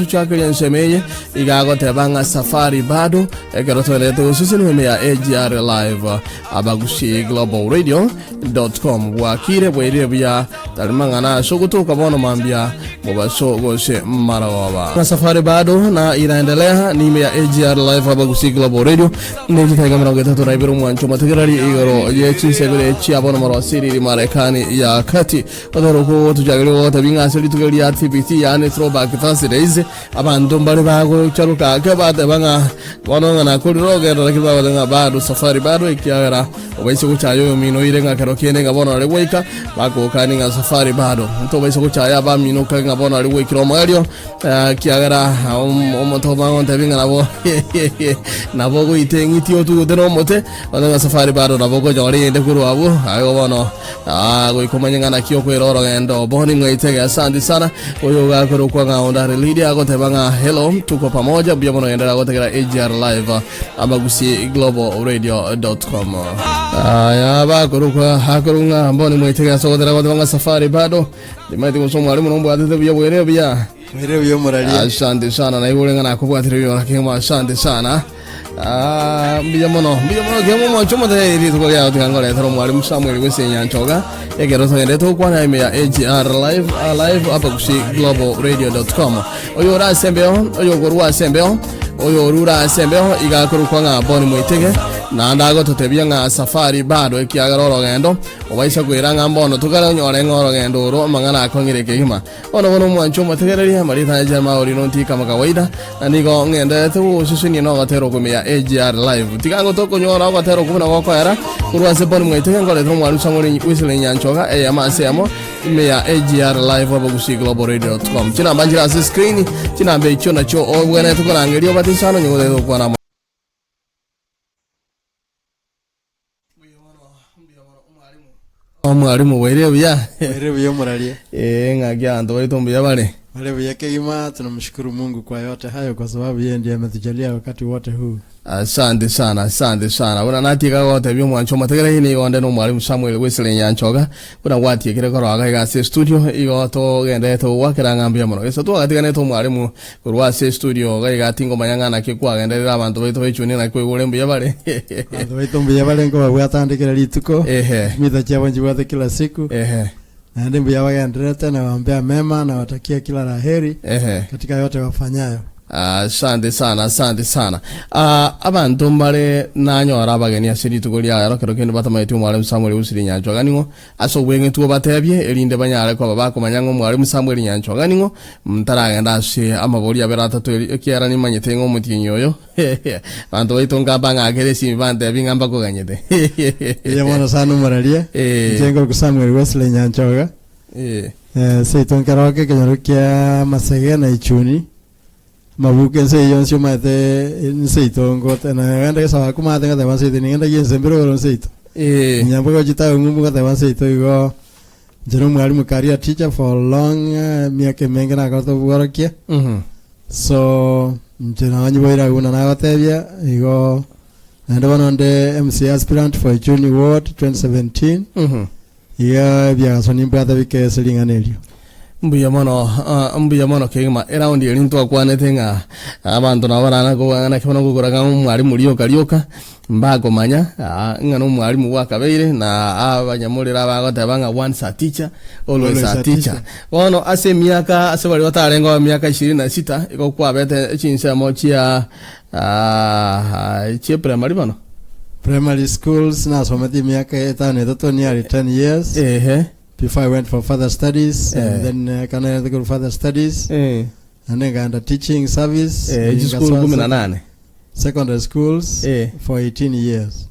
Tochakeria ensemo eye iga agoteba ng'a safari bado ekero toerete gosusenigwa ime ya AGR Live Abagusi Global Radio com bwakire bwairire buya tari mang'ana ase ogotoka bono mambia mobaso gose marogoba ng'a safari bado na inaendelea ni ime ya AGR Live Abagusi Global Radio ne chitaika 32 omwancho omotegereri igoro ye chinsebere chia bono morosiriri Marekani ya kati Otero okogotochageria ogotebia ng'a ase rituko ria TBT, yaani Throwback Thursdays, abanto mbare bagocharoka ake bateba ng'a bono ng'a nakorire orogendo lakini bagoteba ng'a bado safari bado ekiagera obaise gochaya oyomino oire ng'a kero kende ng'a bono are goika bagokani ng'a safari bado. Tobaisa gochaya abamino okage ng'a bono are goikera omoerio ekiagera omonto bagontebia ng'a nabo nabo ogoita eng'iti otugute na omote bono ng'a safari bado nabo okonyora eyende korwa abwo aye bono Ah, goika omanye ng'a naki okoira orogendo bono ing'waitege asante sana oyo ogakorokwa ng'a ondare Lydia agoteba ng'a hello tuko pamoja mbuya mono genderera gotegera AGR live amagusi global radio.com aya bakorokwa akorokwa ng'a bono ing'waitege ase ogotera goteba ng'a safari bado ndimaete gose omwalimu nombwatete buya bwere buya Mwire buya omoraria. Asante sana naigure ng'a nakobwatire buya kemo asante sana Ah, mbuya mono mbuya mono kemo mwancho omotere rituko riao tiga ngoretera omwalimu Samuel Gwesenyanchoga ekero togende tokwana ime ya AGR live ah, live apa gusi globalradio.com oyo ore ase embeo oyo okorwa ase embeo oyo orure ase embeo iga akorokwa ng'a Boni Moitege naende agototebia ng'a safari bado ekiagera orogendo obaisa koira ng'a mbono tokare onyore ng'a orogendo oro amang'ana akong'ire kegima Bono bono omwanche omotegererie amarieta aye Jeremiah Orino nti kama kawaida, na nigo ng'endererete gogosesenia nogotera okwo ime ya AGR Live. Tiga ango tokonyora ogotera okwo buna gokoera korwa ase Bonny Mwaitege nkoretera omwarimu Samuel Wesley Nyanchoga eyemo ase eyemo ime ya AGR Live abagusii.globalradio.com. Chinamba nchire ase screen, chinamba echio nachio obwenerete korangeria obatisane onye gotagete gokwana amo. Omwalimu bwaire buya. Bwaire buya omoraria. Eh, ng'aki abanto baito mbuya bare. Bare buya kegima, tunamshukuru Mungu kwa yote hayo kwa sababu yeye ndiye ametujalia wakati wote huu. Asante sana, asante sana. Buna natiga gotebia omwancho omotegereri nigo onde na omwalimu Samuel Wesley Nyanchoga buna gwatiekire korwa iga ase studio igo togenderete gogwakera ng'a mbuya mono. Gesa twagatiganete omwalimu Korwa ase estudio iga iga tingomanya ng'a naki kwagenderire abanto baito b'echuni naki kwaigure mbuya bare. Abanto baito mbuya bare nkobabwatande kera rituko, Ehe. chimita chiabo nchibwate kila siku, Ehe. naende mbuya bagendererete, nabaombea mema, nawatakia kila la heri Ehe. katika yote wafanyayo. Asante sana, asante sana. Ah, abanto mbare nanyora abageni ase rituko ria rero kero kende batamaeti omwalimu Samuel Usiri Nyanchwa ning'o Ase obweng'etu obateebie, erinde banyare koba bakomanya ng'a Omwalimu Samweli nyanchoga ning'o, ntaragenda ase amabori abere atato eri, ekiagera nimanyete ng'a omotienyi oyo, abanto baito nkamba ng'akere esimi bantebi ng'a mbakoganyete. Mbuya mono sana omoraria. Eh. Inche nkoruku Samuel Wesley Nyanchoga. Eh. Eh, seito nkeroke ekenyoro kia Masege na Ichuni. Mabuku ense eye yonsi omanyete nseito ngote na genda gesaba kumate ngoteba nseito ningenda giense mbere igoro nseito. Eh. Nyamboga gochia ng'umbu ngoteba nseito igo inche na omwalimu career teacher for long eh, miaka emenge nakorete obworokia. So inche nonye nyiboire agwo buna nagotebia igo naende bono nde MCA aspirant for Ichuni ward 2017 Iga ebiagaso nimbwate bike ase ring'ana erio. Mbuya mono, ah, mbuya mono kegima. Eraundi eri ntwakwanete ng'a abanto nabo barana kobang'ana naki bono gokora ng'a omwalimu rioka rioka, mbakomanya ah, ng'a na omwalimu bwakabeire na abanyamorero abagoteba ng'a once a teacher, always a teacher. Bono ase emiaka ase baria batarenge emiaka ishirini na sita, igo kwabete chinsemo chia ah, chia primary bono. Primary schools nasomete emiaka etano na etato nearly 10 years Ehe. before I went for further studies Eh. and then uh, kana korwa further studies Eh. and then ngaenda teaching service Eh, chisukuru Ngasoa kumi na nane. secondary schools Eh. for 18 years.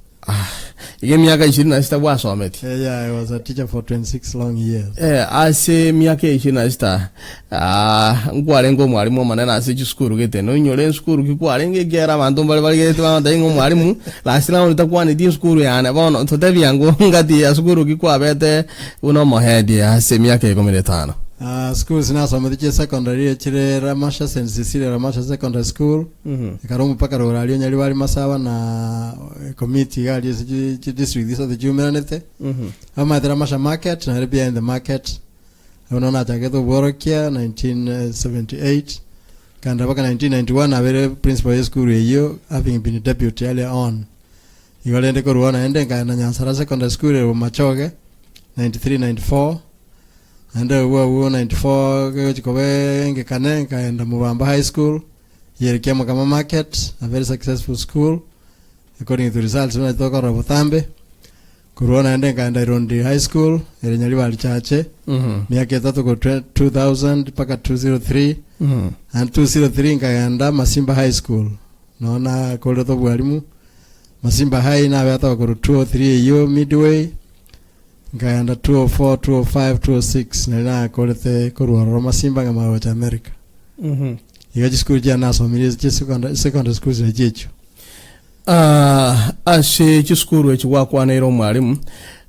Iga emiaka ishirini na sita gwasometi. Yeah, I was a teacher for 26 long years. Eh, ase emiaka ishirini na sita ah, nkwarenge omwalimu omonene ase chisukuru gete noinyore esukuru ki kwarenge ekiagera abanto mbare barigerete bagotebi ng'a omwalimu last round takwaneti esukuru yane bono totebia ng'o ngati ya sukuru ki kwabete buna omohedi ase emiaka ikomi na etano. Schools nasomete chia secondary chire Ramasha St Cecilia Ramasha Secondary School ekare omopaka rogoro aria Onyaribari Masaba na committee iga aria ase chi district isato chiumeranete. Abamaete Ramasha Market nere behind the market abwo nabo nachagete obworokia 1978. Nkaenda mpaka 1991 nabere principal ye esukuru eyio having been deputy earlier on. Igo rende korwa oo naende nkaenda Nyansara Secondary School ere Bomachoge 93 94 naende obwo abwo 94 kegochi koba engekane nkaenda Mobamba High School eyere Kiamokama Market a very successful school according to results buna tokorora botambe. Korwa oo naende nkaenda Irondi High School ere Nyaribari Chache miaka etato korwa 2000 mpaka 203 and 203 nkagenda Masimba High School noo nakorete obwarimu Masimba High nabete korwa 203 eyio Midway nkaenda 204 205 206 nari nakorete korwa ororo Masimba nkamanya gocha America. Igo chisukuru chiane nasomirie chi secondary secondary schools nachio echio. Ah, ase chisukuru echi gwakwaneire omwalimu,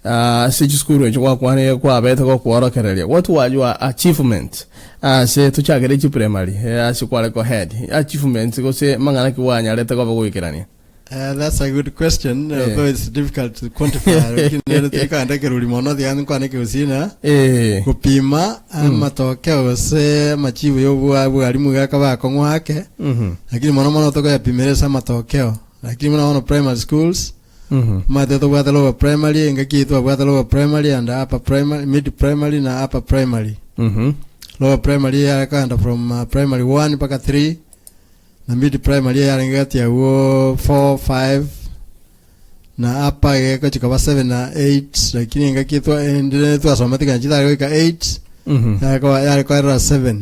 ah, ase chisukuru echi gwakwaneire kwabete gokworokereria, what were your achievements ase tochakere chiprimary eh, ase kware ko head achievements gose mang'ana ki gwanyarete koba goikerania? Uh, that's a good question, Eh. although it's difficult to quantify. Lakini nere tirikogenda ekeruri mono tiga nkwane ekegusii Eh, gopima amatokeo gose amachibu ya obwa- obwarimu gakaba akong'u ake lakini mono mono tokoyapimera ase amatokeo lakini buna bono primary schools omanyete tobwate lower primary engaki eyio twabwate lower primary and upper primary mid primary na upper primary lower primary yare kogenda from uh, primary 1 mpaka 3 na mid primary yarenge gati agwo 4 5 na upper egekochi koba 7 na 8 lakini engaki twa endire twasomete kanya chitare goika 8 yare yare koerera 7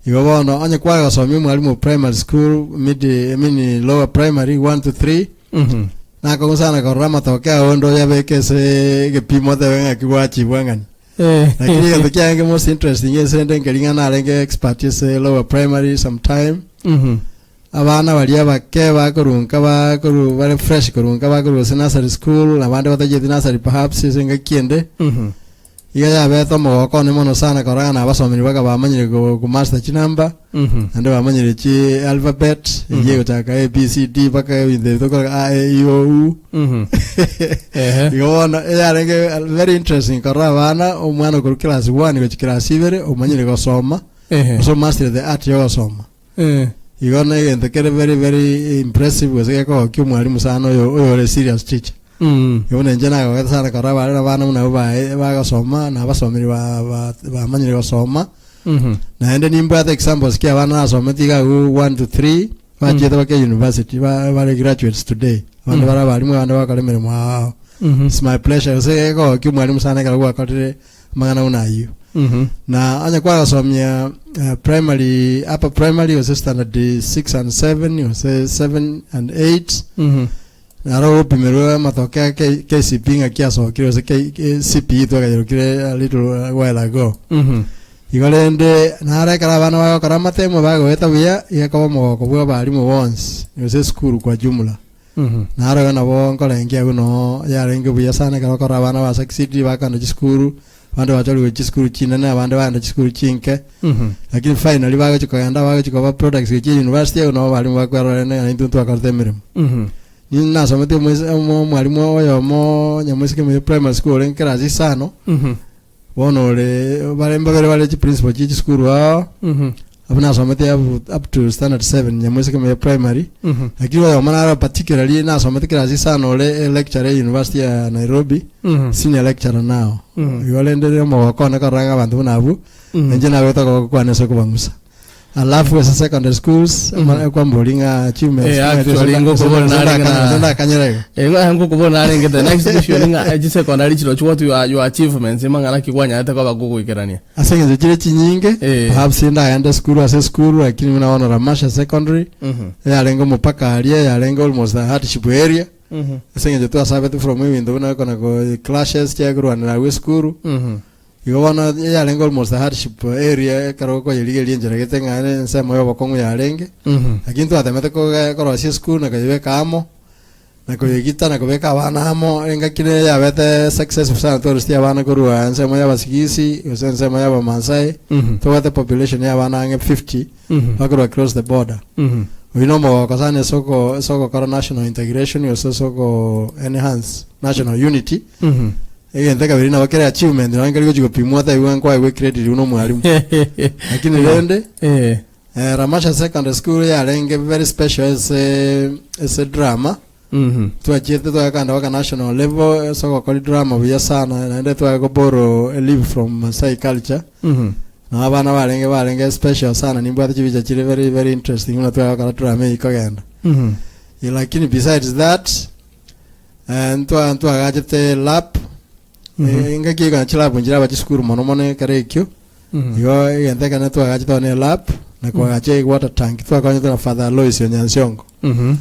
igo bono onye kwagosomia omwalimu o primary school mid I mean lower primary 1 to 3 nakong'u sana korora amatoke ao onde oyabeke ase egepimo otebe ng'aki gwachibwa ng'ani Lakini egento kiarenge most interesting ase ende nkeri ng'a narenge expert ase lower primary sometime abana baria abake bakorunka bakoru bare fresh korunka bakorwa ase nursery school na abande batachieti nursery perhaps ase engaki ende iga yabete omogoko one mono sana korora ng'a nabasomeri baka bamanyire ko komaster chinamba naende bamanyire chi alphabet eyio egochaka A B C D mpaka ebinto ebi tokoroka A E I O U Igo bono eyarenge very interesting korora abana omwana okorwa class 1 gochia class ibere omanyire gosoma gose omastered the art ya ogosoma. Igo na egento kere very very impressive gose gekogokia omwalimu sana oyo oyore serious teacher. Igo buna inche nagogete sana korora bare abana buna abwo bae bagosoma na abasomeri ba ba bamanyire gosoma. Naende nimbwate examples ki abana nasomete iga abwo 1 to 3 bachiete bake university ba bare graduates today. Abande bare abalimu abande bagokora emeremo ao ao. It's my pleasure gose gekogokia omwalimu sana ekero gwakorire amang'ana buna ayio. Na onye kwagosomia eh, primary upper primary gose standard 6 and 7 gose 7 and 8 naro ogopimerwa amatoke a K- KCP ng'aki asokire gose K- K- CPE twakayerokire a little while ago. Igo rende naro ekero abana bagokora amatemo bagoeta buya, iga ekoba omogoko bwa abalimu bonsi gose esukuru kwa jumla. Naro iga nabo nkorengia agwo noo yarenge buya sana ekero okorora abana ba succeed bakogenda chisukuru, abande bachorigwe chisukuru chinene abande bagenda chisukuru chinke, lakini finally bagochi kogenda bagochi koba products gochia university agwo nabo abalimu bakwerora ng'a intwe ntwakorete emeremo. Ninye nasomete omoise omo omwalimu oyomo nyamoiseke omuya primary school orenge class isano, Bono ore bare mbabere bare chiprinciple chie chisukuru ao, abwo nasomete up, up to standard 7 nyamoiseke moye primary, lakini oyomo naro particularly nasomete class isano ore e lecturer e university ya Nairobi, senior lecturer now. Igo rende rire omogoko one korora ng'a abanto buna abwo, inche nabete ogokwana ase okobang'usa. Alafu ase secondary schools mm kwambori ng'a achievements Eh, actually, ngokobora narenge na- ndakanyera igo Eh, ng'a ngokobora narenge the next question ng'a eh, chisecondary chirochio what your, your achievements mang'ana ki kwanyarete koba gogoikerania ase eng'encho chire chinyinge Eh. perhaps ndagende esukuru ase esukuru lakini buna bono Ramasha secondary yarenge omopaka aria yarenge almost a hardship area ase eng'encho twasabete from ebinto buna kona ko clashes chiakorwanera agwo esukuru Igo bono yarenge almost a hardship area ekero okoyerigereria enchera gete ng'a ere ensemo ya obokong'u yarenge, lakini twatemete koge korosia esukuru na koyebeka amo, na koyegita na kobeka abana amo, engaki nere yabete successful sana twarusirie abana korwa ensemo ya abasigisi, gose ensemo ya abamaasai, tobwate population ya abana ang'e 50, bakorwa across the border. Oyio na omogoko sana ase oko ase ogokora national integration gose ase oko enhance national unity. Egento ekabere nabo kere achievement nonye nkeri gochi gopimwa otebiwe nkwaegwe ecredit buna omwalimu. Lakini rende Eh. Eh, Ramasha Secondary School yarenge very special ase ase drama. Mhm. Twachiete twagakanda mpaka national level ase ogokora drama buya sana naende twagakoboro a leave from Masai culture. Mhm. Na abana barenge barenge special sana nimbwate chibicha chire very very interesting buna twagakora drama eyio kogenda. Mhm. Eh, lakini besides that eh, ntwa ntwagachete lab Mhm. Eh, engaki ekona chilab nchire aba chisukuru mono mono ekero ekio Mhm. igo egento ekene twagachete one elab na kwagacha ewater tank twakonyete na Father Alois Onyansiongo Mhm.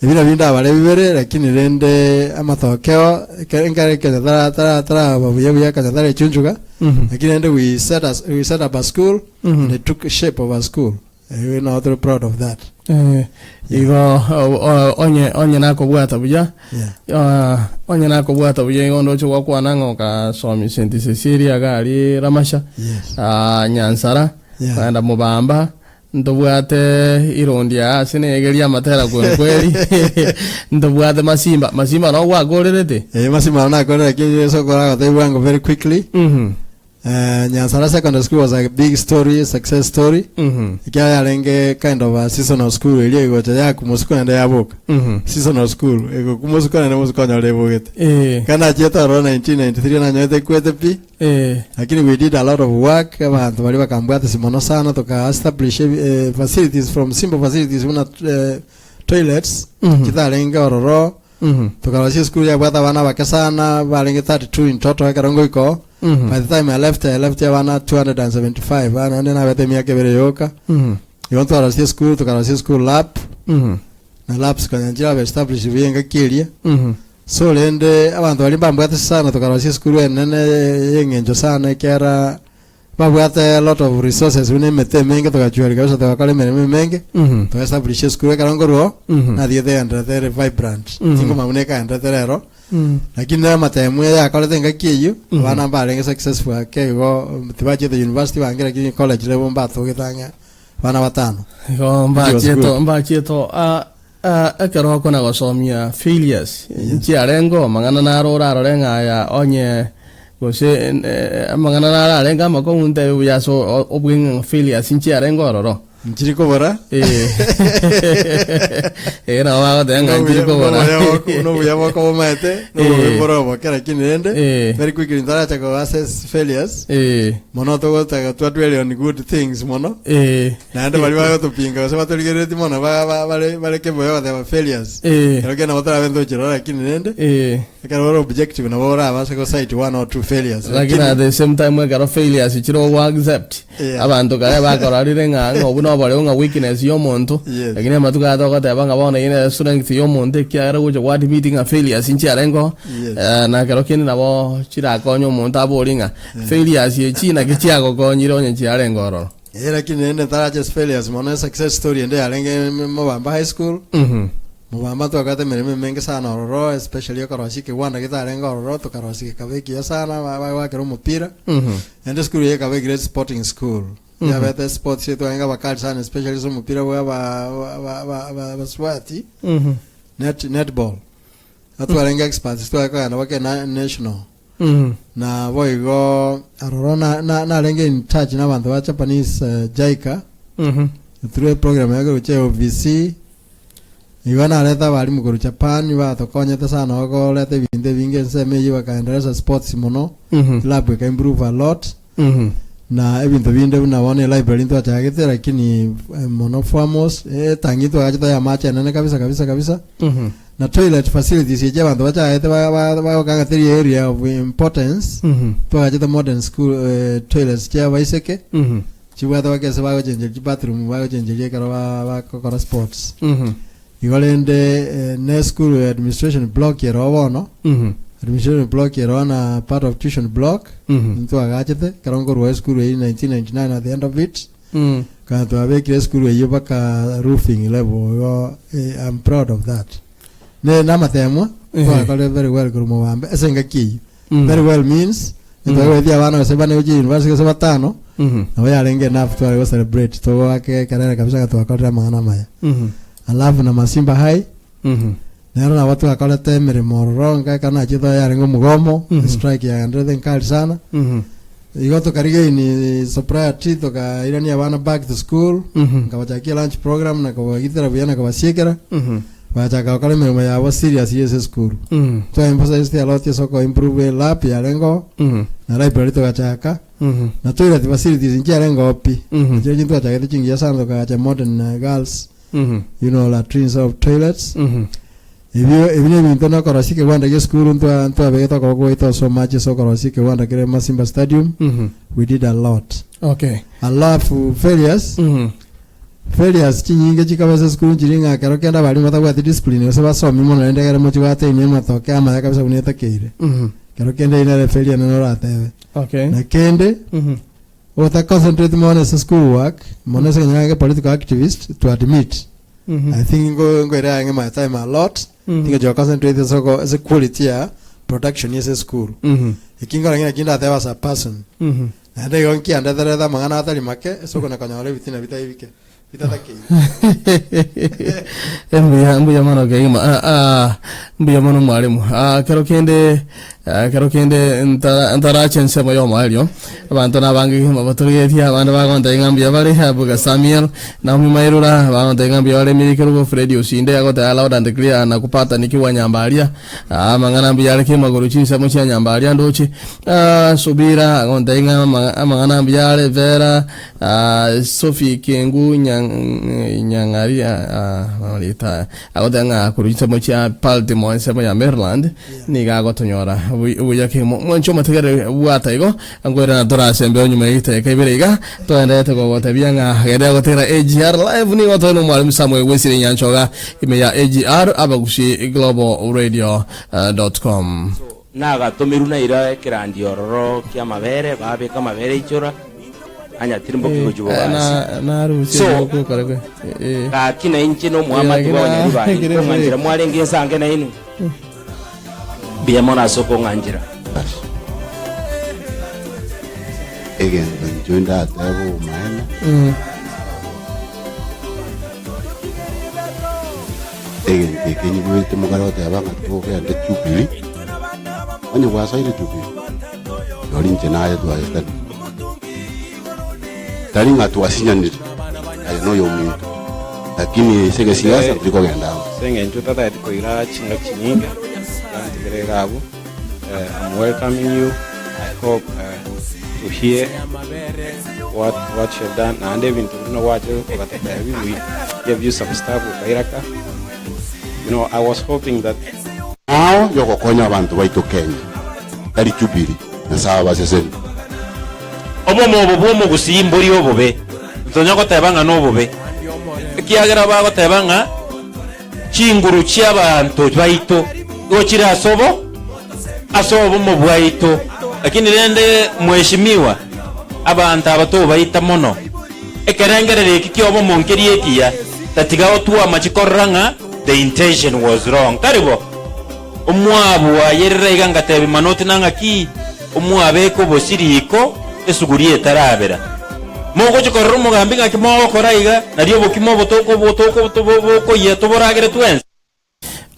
ebi nabio ndabare bibere lakini rende amatokeo ekere nkare kenya tara tara taraba buya buya kenya tarechunchuka Mhm. lakini rende we set, us, we set up a school Mhm. and it took shape of a school Eh, we not very proud of that Eh, igo o- o- onye onye nakobwata buya yeah. Ah, onye nakobwata buya igo ndoche gwakwana ng'a okasomi St Cecilia iga aria Ramasha yes. ah, Nyansara Yeah. kogenda Mobamba ntobwate irondi aa ase negeria amatera kweri kweri ntobwate Masimba Masimba noo gwakorerete Eh, Masimba nakorera lakini ase okora gotebia bwango very quickly Mhm, Eh, Nyansara Secondary School was a big story, success story. mhm, Ekiagera yarenge kind of a seasonal school eria egocha yaku mosuko naende yaboka. mhm. Seasonal school egoku mosuko naende mosuko onyore ebogete. Eh, Ekero nachiete ororo 1993 nanyorete ekwete pi, eh, lakini we did a lot of work, abanto baria bakambwatisi mono sana toka establish eh, facilities from simple facilities buna eh, toilets Mhm. chitarenge ororo Mhm. Tokarosia esukuru yabwate abana abake sana, barenge 32 in total ekero ngoika oo. Mhm. By the time I left, I left abana 275, ah, naende nabete emiaka ebere yoka. Mhm. Igo ntwarosia esukuru, tokarosia esukuru lab, Mhm. na labs konya nchirabe establish buya engaki eria. Mhm. So rende abanto baria mbambwate sana, tokarosia esukuru enene y'eng'encho sana ekiagera Babwate a lot of resources buna emete emenge togachuaria kabisa togakora emeremo emenge Mhm. toga establish esukuru ekero nkorwa oo Mhm. natigete egenderete ere vibrant Mhm. tingomanya buna ekagenderete rero Mhm. lakini nere amatemu eye yakorete engaki eyio Mhm. abana mbarenge successful ake igo tibachiete university bange lakini college level mbatogete ang'e abana batano Igo Which was mbachieto good. mbachieto ah, ah, ekero okona gosomia failures nchiarenge amang'ana naro orarore ng'a aya onye gose eh, amang'ana naro arenge amakong'u ntebe buya ase o- obweng'e ng'a failures nchiarenge ororo. Nchiri kobora. Eh. Eh, nabo bagoteba ng'a nchiri kobora. Nobuya bwako bomaete, nobobe Eh. bore oboke, lakini rende Eh. very quickly ntaracha ko assess failures Eh. mono togotaka twa dwell on good things mono Eh. naende baria bagotopinga gose batorigereretie mono ba- ba- bare bare keboyo goteba failures Eh. ekero kende nabo torabe ntochirora lakini rende Eh. Ekero ore objective nabo orabase go cite one or two failures. Lakini at the same time ekero failures chire ogo accept Yeah. abanto kare bakororire ng'a ng'a obwo noboreu ng'a weakness ya omonto Yes. lakini amatuko aya togoteba ng'a bono eyio nere strength ya omonto ekiagera gocha go admit ng'a failures nchiarenge oo Yes. eh, na ekero kende nabo chirakonye omonto abori ng'a failures echi naki chiagokonyire onye chiarenge ororo. Eh, lakini rende ntarache failures mono success story ende yarenge Mobamba High School. Mhm. Mobamba twakate emeremo emenge sana ororo especially okorosia ekegwanda getarenge ororo tokarosia gekaba ekiya sana ba- bagoakera omopira. Mhm. Naende esukuru eye ekaba egreat sporting school. Mhm. Yabete sports twarenge abakali sana especially ase omopira bwa aba- ba- ba- ba- abaswati Mhm. net netball. Twarenge experts tware kogenda mpaka ena national. Mhm. Na boigo aroro na- na- narenge in touch na abanto ba Japanese eh, JICA Mhm. through a program ya gocha OVC igo nareta abarimu korwa Japan batokonyete sana okoreta ebinto ebinge ensemo eyio bakaendeleza sports mono Mhm. club eka improve a lot Mhm. na ebinto binde buna bono elibrary ntwachagete lakini eh, mono foremost etangi twagachete ya amache enene kabisa kabisa kabisa Mhm. na toilet facilities echi abanto bachagete bagokanga area of importance Mhm. twagachete modern school eh, toilets chia abaiseke Mhm. chibwate bakese bagochenjeria chibathroom bagochenjeria ekero bagokora sports Mhm. igo rende eh, ne school administration block ero bono Mhm. administration block ero na part of tuition block Mhm. ntwagachete ekero nkorwa esukuru eyio 1999 at the end of it Mm. Kana twabekire esukuru eyio mpaka roofing level igo eh, I'm proud of that. Ne namatemwa Ehe. twakorire very well korwa mobambe ase engaki eyio. Mm. Very well means Mm. twagwetie abana gose bane gochia university gose batano Mhm. nabo yarenge enough tware go celebrate togoaka ekerere kabisa ng'a twakorire amang'ana amaya. Mhm. Alafu na Masimba High Mhm. nero nabo twakorete emeremo ororo nka ekero nachete yarenge omogomo Mhm. strike yagenderete nkari sana. Mhm. Igo tokarigeini sobriety tokairania abana back to school, nkabachakia lunch program na kobagitera buya na kobasiekera, bagachaka gokora emeremo yabo seriously ase esukuru. Twa emphasized a lot ase oko improve elab yarenge oo, na library togachaka, na toilet facilities nchiarenge oo pi, nachirochio ntwachagete chingiya sana tokagacha modern girls, you know latrines of toilets. Ebio ebi nebinto nokorosia ekegwanda gi'esukuru ntwa ntwabegete okoboko gwaito so much ase okorosia ekegwanda kere Masimba Stadium we did a lot. Okay. Alafu failures failures chinyinge chikaba ase esukuru nchiri ng'a ekero kende abarimu batabwati discipline gose basomi mono naende ekero mochie goatainia amatoke amaya kabisa buna etakeire. Ekero kende eyio nere efailure nene oratebe. Okay. Na kende ota concentrate mono ase school work mono ase ekero nare political activist to admit I think ngo ngoira ang'e my time a lot tingochia concentrate ase oko ase quality ya production ase esukuru. Eki nkora ng'a naki ndatebe as a person. Naende igo nkiandeterete amang'ana atari make ase okona konyora ebitina bitari bike bitatakeire. Mbuya mbuya mono kegima. Ah, ah, mbuya mono mwalimu. Ah, kero kende Ekero kende ntarache ensemo y'omoerio, abanto nabange kegima batorigetie, abande bagontebia ng'a mbuya bare, Abuga Samuel, Naomi Mairura, bagontebia ng'a mbuya bare Emily Kerubo, Fred Osinde, agoteba loud and clear nakupata nikiwa Nyambaria, amang'ana mbuya are kegima korwa chinsemo chia Nyambaria ndoche, Subira, agontebia ng'a amang'ana mbuya are Vera, Sophie Kengu Nyang'ari, amarieta aya. Agoteba ng'a korwa chinsemo chia Baltimore, ensemo ya Maryland, nigo agotonyora buya kegima. Mwanche omotegerere bwata igo, nkoirana tore ase embeo nyuma ya chidakika ibere iga, toenderete kogotebia ng'a genderera gotegerera AGR Live, nigo tore na Omwalimu Samuel Bwesire Nyanchoga ime ya AGR Abagusi Global Radio dot com. Nagatomirwe naira ekerandi ororo ki'amabere, babeka amabere ichora, anyatirimboki gochia bobasi. So, gaki nainche nomoamate bw'abanyari baye, nkong'anchera mwarenge ensange nainwe. Mbuya mono ase okong'anchera. Egento inche ndatebe obomaene, egento eke nyigwete mokare goteba ng'a togende Jubilee, onye gwasoire Jubilee, rirorio inche naye twaetani. Tari ng'a twasinyanire aye na oyominto, lakini ase egesiasa tori kogenda amo. Ase eng'encho otatageti koira chingaki chinyinge, tiga ntigere iga abwo. I'm welcoming you, I hope to hear what what you have done naende ebinto buna gwachire ogatotebia we gave you some stuff okairaka, you know I was hoping that. Ao yogokonya abanto baito Kenya, tari Jubilee, Nyasae abasesenie. Obomo obo bw'omogusii mbori obobe, ntonya goteba ng'a nobobe, ekiagera bagoteba ng'a chinguru chi'abaanto baito igo chire ase obo ase obomo bwaito. Lakini rende mweshimiwa, abanto aba tobaita mono. Ekerengererio eki ki'obomo nkeri ekiya, tatiga otwama chikorora ng'a the intention was wrong. Tari bo? Omoabu ayerera iga ngatebi manoti na ng'aki omwabeke obosio riko esuguria etarabera. Mogochia korora omogambi ng'aki mogokora iga, nario obokima obo tokoyia toboragere twensi.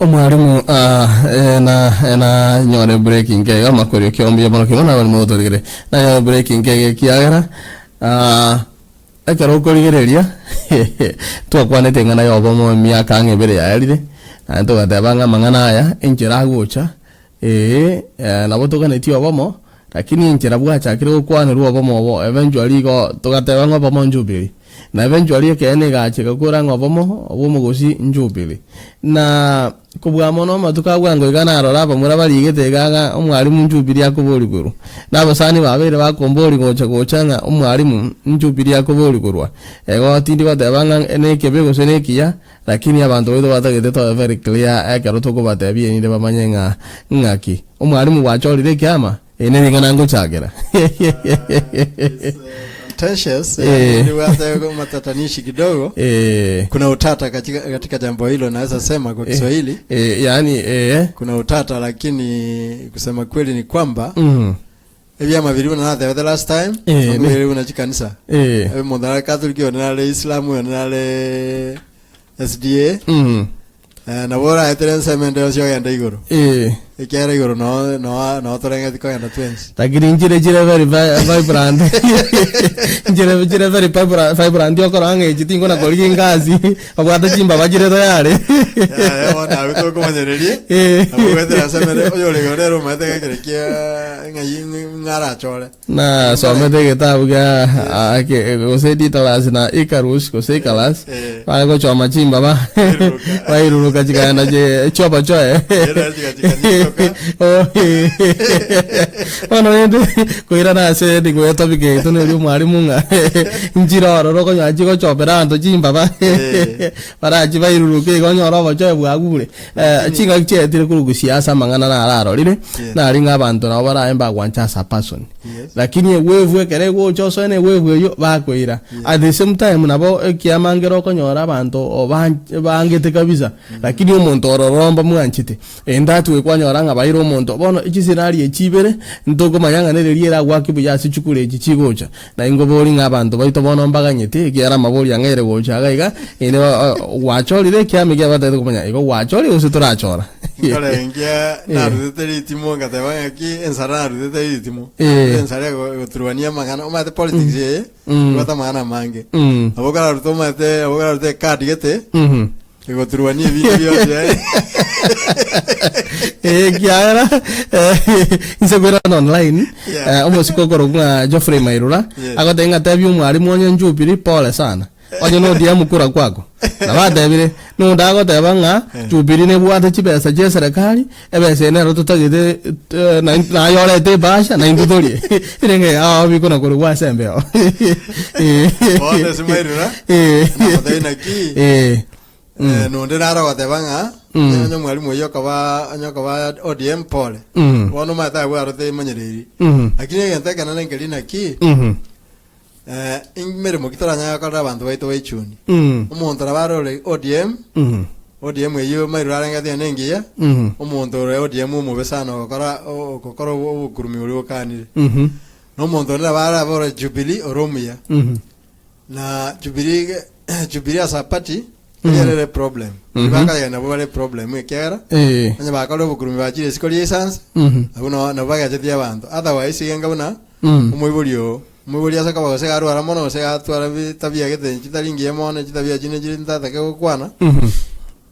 Omwalimu na nanyore break nke iga amakorio ki mbuya mono kegima nabare mogotorigere nanyore break nke iga ekiagera ekero okorigereria twakwanete eng'ana ya obomo emiaka ang'e ebere yaerire naende togateba ng'a amang'ana aya enchera agocha Ee, nabo toganetie obomo, lakini enchera bwachakire gokwanerwa obomo obo eventually igo togateba ng'a obomo njubili. Na eventually ekeene egacha egakora ng'a obomo bw'omogosi njubili. Na kobua mono amatuko a bwango iga narora abamura barigete iga ng'a omwalimu njubili akobori korwa. Na abasani babeire bakombori gocha gocha ng'a omwalimu njubili akobori korwa. Igo tindi goteba ng'a nekebe gose nekiya, Lakini abanto baito batagete tobe very clear ekero tokobatebia erinde bamanye ng'a ng'aki. Omwalimu gwachorire ekiama, eri nering'ana ngochakera. Contentious, Eh. nibwate matatanishi kidogo. Eh, Kuna utata katika, katika jambo hilo naweza sema kwa Kiswahili eh, yaani eh, kuna utata, lakini kusema kweli ni kwamba Ebiama biria buna natebete last time, Eh, amo ne- bire buna chikanisa. Eh. Omonto nare Catholic, onde nare Islam, onde nare SDA. Eh, nabo oraetere ensemo ende yonsi ogende igoro. Eh. Ekiagera igoro noo noo noo torengeti kogenda twensi. Lakini nchire chire very vi- vibrant nchire chire very vibra- vibrant okorora ng'a echi tingona korigia engasi babwate chimbaba chire tayari Yaya bono abwo tokomanyereria, Eh. nabo goetera ase emere oyore igoro nere omanyete ng'a ekero kia ng'ai ng'a arachore. Nasomete egetabu gia ah, ke- gose Ditalas na Icarus gose Icarus Eh. bare gochoma chimbaba Bairuruka. bairuruka chikaenda chi- chioba choe Era chigachikanyitoka. Oh, eh. Bono rende koirana ase nigo etopic yaito neri omwalimu ng'a nchire ororo okonyora chigochomera abanto chimbaba Eh. barachi bairuruke igo onyore obochoe bwagure Eh, chingaki chiaetire korwa gusii ase amang'ana nararorire, Yes. nari ng'a abanto nabo barabe mbagwancha as a person. Yes. Lakini ewave ekero egocha osoe na ewave eyio, bakoira. At the same time nabo ekiama nkere okonyora abanto oban- bangete kabisa, lakini omonto ororo mbamwanchete. In that way kwanyora ng'a baire omonto, bono chiscenario echi ibere, ntokomanya ng'a nereri eragwake buya ase chikura echi chigocha. Na ingoborie ng'a abanto baito bono mbaganyeti, ekiagera amabori ang'eire gocha iga iga, ere gwachorire ekiama ekiagera batagete komanya igo gwachorire gose torachora. Nkorengia narutete ritimo ngateba ng'aki ensara narutete ritimo. Eh. Ensara ego- egoturwania amang'ana omanyete politics eye Mm. ebwate amang'ana amange. Mm. Nabo okararute omanyete nabo okararute ecard gete Mhm. Egoturwania ebinto bionsi eh. Eh, ekiagera eh, inse koirana online Yeah. eh, omosike okorokwa ng'a Geoffrey Mairura Yes. agotebia ng'a tebia omwalimu onye Njubiri pole sana onye no ODM kura kwako nabatebire nonde agoteba ng'a Jubilee nebwate chibesa chia eserekari ebesa eye nero totagete eh, na- nayorete ebasha naintwe torie erenge ao bikona korwa ase embeo Eh. Bono ase Mairura, Eh. namotebia naki, Eh. Eh, nonde naro ogoteba ng'a Mm. onye omwalimu oyio okoba onye okoba ODM pole Mm. bono omanyete abwo arotee emanyereiri Mhm. lakini egento ekenene nkeri naki Mhm. eh, emeremo ki toranyare gokorera abanto baito baichuni Mm. omonto nabo arore ODM Mhm. ODM eyio mairura arenge tiga nengiya Mhm. omonto ore ODM omobe sana ogokora ogokora obokurumi oria okanire Mhm. na omonto onde nabo arabe ore Jubilee ore omuya Mhm. Na Jubilee ge- Jubilee as a party mm. ere problem mm -hmm. bakagenda nabo bare problem ekiagera Eh. onye bakora obokurumi bachire isiko ria esanse Mhm. abwo no nabo bagachetie abanto otherwise iga enga buna Mm. omoibori oo omoibori ase koba gose garwara mono gose gatwara bi- tabia gete chitari ngiya mono chitabia chinde chiri ntatake gokwana Mhm.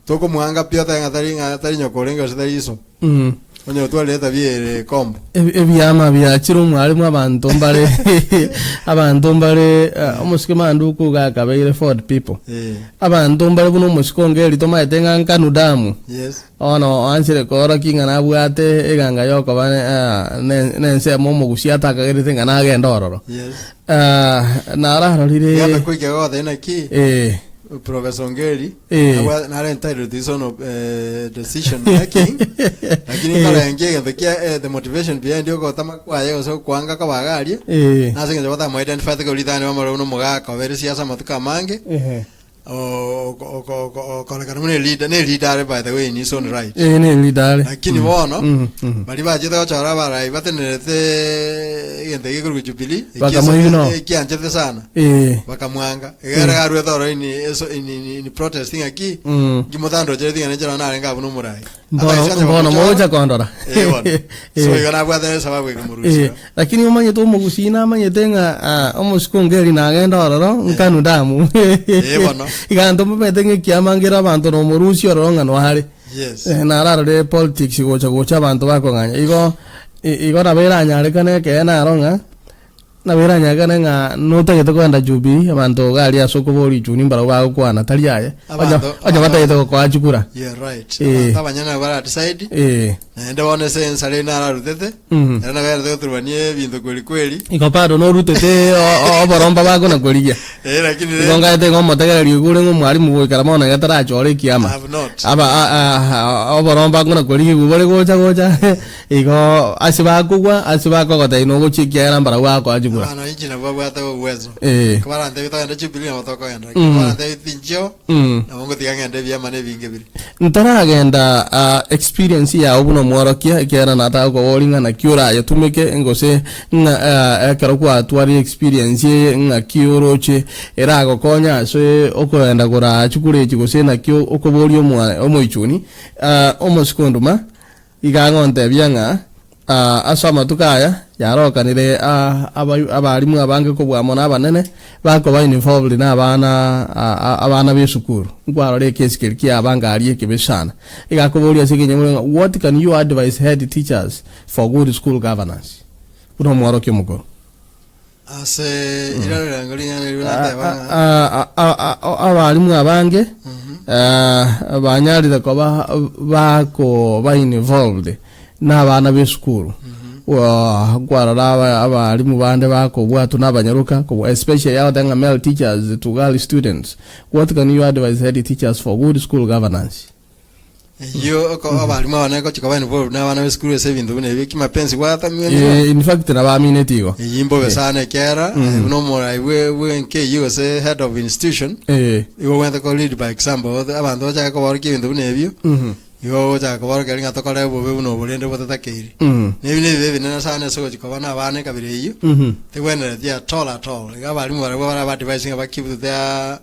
Tokomwanga pi otabe ng'a tari ng'a tari nyoko orenge gose tari iso, Mm. onye otwarire etabia ere kombo. Ebi- Ebiama biachire omwarimu abanto mbare abanto mbare eh, omosike manduku iga akabeire Ford people Eh, abanto mbare buna omosike onge eri tomaete ng'a nkanu damu yes. bono oanchire koorokia ng'a nabwate eganga yokoba eh, ne- nensemo omogusia atakagerete ng'a nagende ororo Yes. Ah, nararorire Yambe koika gothe naki eh, Professor Ongeri Eh. nabwa- nare entitled to his own eh, decision making lakini nkarengia egento kia eh, the motivation behind ogotama kwaye gose okwanga koba iga aria Eh. nase eng'encho batamo identify korwa ritang'ani bamorore buna omogaka obeire siasa amatuko amange Ehe. okorekana buna eleader ne eleader are by the way in his own right Eh, ne leader are. lakini bono Mm, mm. baria bachete gochora abarai batenerete egento gekorwa Jubilee Bakamoignore. ekianchete sana Eh. bakamwanga egere garuete oro in, eso- in, in, in protest ng'aki Mm. ngimotandochire ting'ana nchera narenge abwo nomorai Mbono mbono mogocha kondora. Eh, bono. so Eh. igo nabwate esababu Eh, ekomorusia lakini omanyete omogusii namanyete ng'a ah, omosike ongeri nagenda ororo nkanu damu Eh, bono. iganto mbamanyete ng'a ekiama nkere abanto nomorusia ororo ng'a noare yes Eh, nararore politics gocha gocha abanto bakong'anya igo i- igo nabo eranyarekane ekeene naro ng'a Nabo eranyagane ng'a notagete kogenda Jubilee, abanto iga aria ase okoboria richuni mbarabwo bagokwana, tari aye. Onye Abanto- onye batagete gokoa chikura. You're right. Eh. Abanto abanyene nabo bara decide Eh. naende bono ase ensare eye nararutete Mhm. ere nabo yarete goturwania ebinto kweri kweri Igo bado norutete o- o- oboromba bakona korigia. eh lakini Igo rende ngaete igo omotegereri oigure ng'a omwalimu goikera bono iga tarachore ekiama. I have not. Aba a- a- a- oboromba ng'una korigigwa bore gocha gocha Igo ase bakogwa, ase bakogotebia nogochia ekiagera mbarabwo bagokoa chikura. Abana inche nabwo babwate obuweso. Eh. Kobarantebie togende Jubilee nabo tokogenda. Lakini Mm. kobarantebie tinchio, Mm. nabo ngotiga ng'ende ebiama na ebinge bire. Ntaragenda ah, experience yao buna omworokia ekiagera nataka koboria ng'a naki orayetumeke gose ng'a ah, ekero kwatwarire experience eye ng'aki oroche eragokonya ase okoenda koraa chikura echi gose naki okoboria omwa omoichuni ah, omosike onduma. Iga agontebia ng'a ase amatuko aya yarokanire abalimu abange kobua mono abanene bakoba involved na abana abana b'esukuru. Nkwarora ekesi keria kiaba ngari ekebe sana. Iga akoboria ase ekenyoro ng'a what can you advise head teachers for good school governance? Buna omworokia omokoro. Ase iraro riango ring'ana riria nateba ng'a. Abalimu abange banyarire koba bakoba involved na abana b'esukuru. Kwarora abalimu bande bakobwatwa na abanyaroka, especially agoteba ng'a male teachers to girl students. What can you advise head teachers for good school governance? Eyio oko abalimu abane gochia koba involved na abana b'esukuru ase ebinto buna ebio kimapenzi gwatamiwe nigo. Eh, in fact nabaamineti igo. Eyio mbobe sana ekiagera buna omorai bwe bwenka eyio gose head of institution Eh. igo ogwenerete ko lead by example ote abanto bachake koborokia ebinto buna ebio igo ogochaka koborokereria ng'a tokore obobe buna obo rende botatakeiri. Na ebi nebibe ebinene sana ase ogochia koba na abana ekabira eyio tegwenereti at all at all. Iga abalimu barabwo bare aba advise ng'a ba keep to their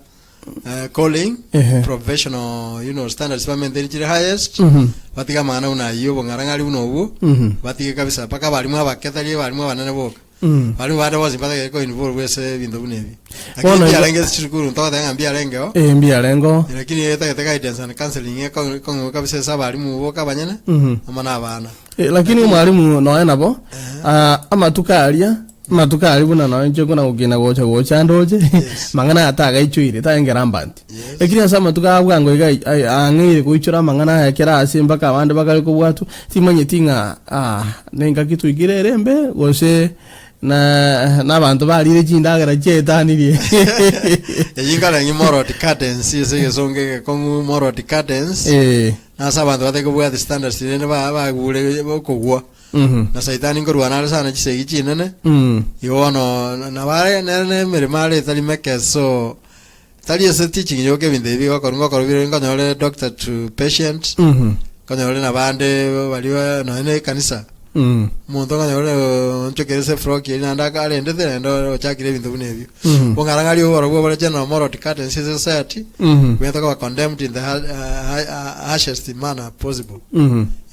calling Ehe. professional you know standards ba maintain chire highest Mhm. batige amang'ana buna ayio obong'arang'ari buna obwo Mhm. batige kabisa mpaka abarimu abake tari abarimu abanene boka Mm. abarimu bande bonsi mbatagete ko involve ase ebinto buna ebi Bono lakini igo- mbiarenge ase chisukuru ntogoteba ng'a mbiarengeo Eh, mbiarengo. lakini etagete guidance and counseling ekong'u kabisa ase abarimu boka abanyene Mhm. amo na abana Eh, lakini omwalimu nonya nabo ah, amatuko aria Amatuko aria buna nonya inche nkona gokina gocha gocha ndoche, Yes. mang'ana aya tagaichoire, tarenge rampant. Yes. Lakini ase amatuko aya bwango iga ai- ai- ang'eire goichora amang'ana aya kera ase mpaka abande bakare kobwatwa, timanyeti ng'a ah, nengaki twaikire ere embe, gose na nabanto barire chindagera chiaetanirie. Eyio nkarenge moral decadence ase egesongo egekong'u moral decadence Eh, nase abanto batari kobwati standards rende ba- bagure okogwa Na Saitani nkorwana are sana chisegi chinene, igo bono nabo are nere nemeremo are etari meke so tari ase teaching yoka ebinto ebi bigokorwa ngokorwa bire nkonyore doctor to patient, nkonyore nabande baria nonye na ekanisa, omonto okonyora oonchokire ase efrock eria naende aka arendete naende ochakire ebinto buna ebio. Bong'arang'aria oborobwo bore general moral decadence ase society, bwenerete koba condemned in the harshest manner possible.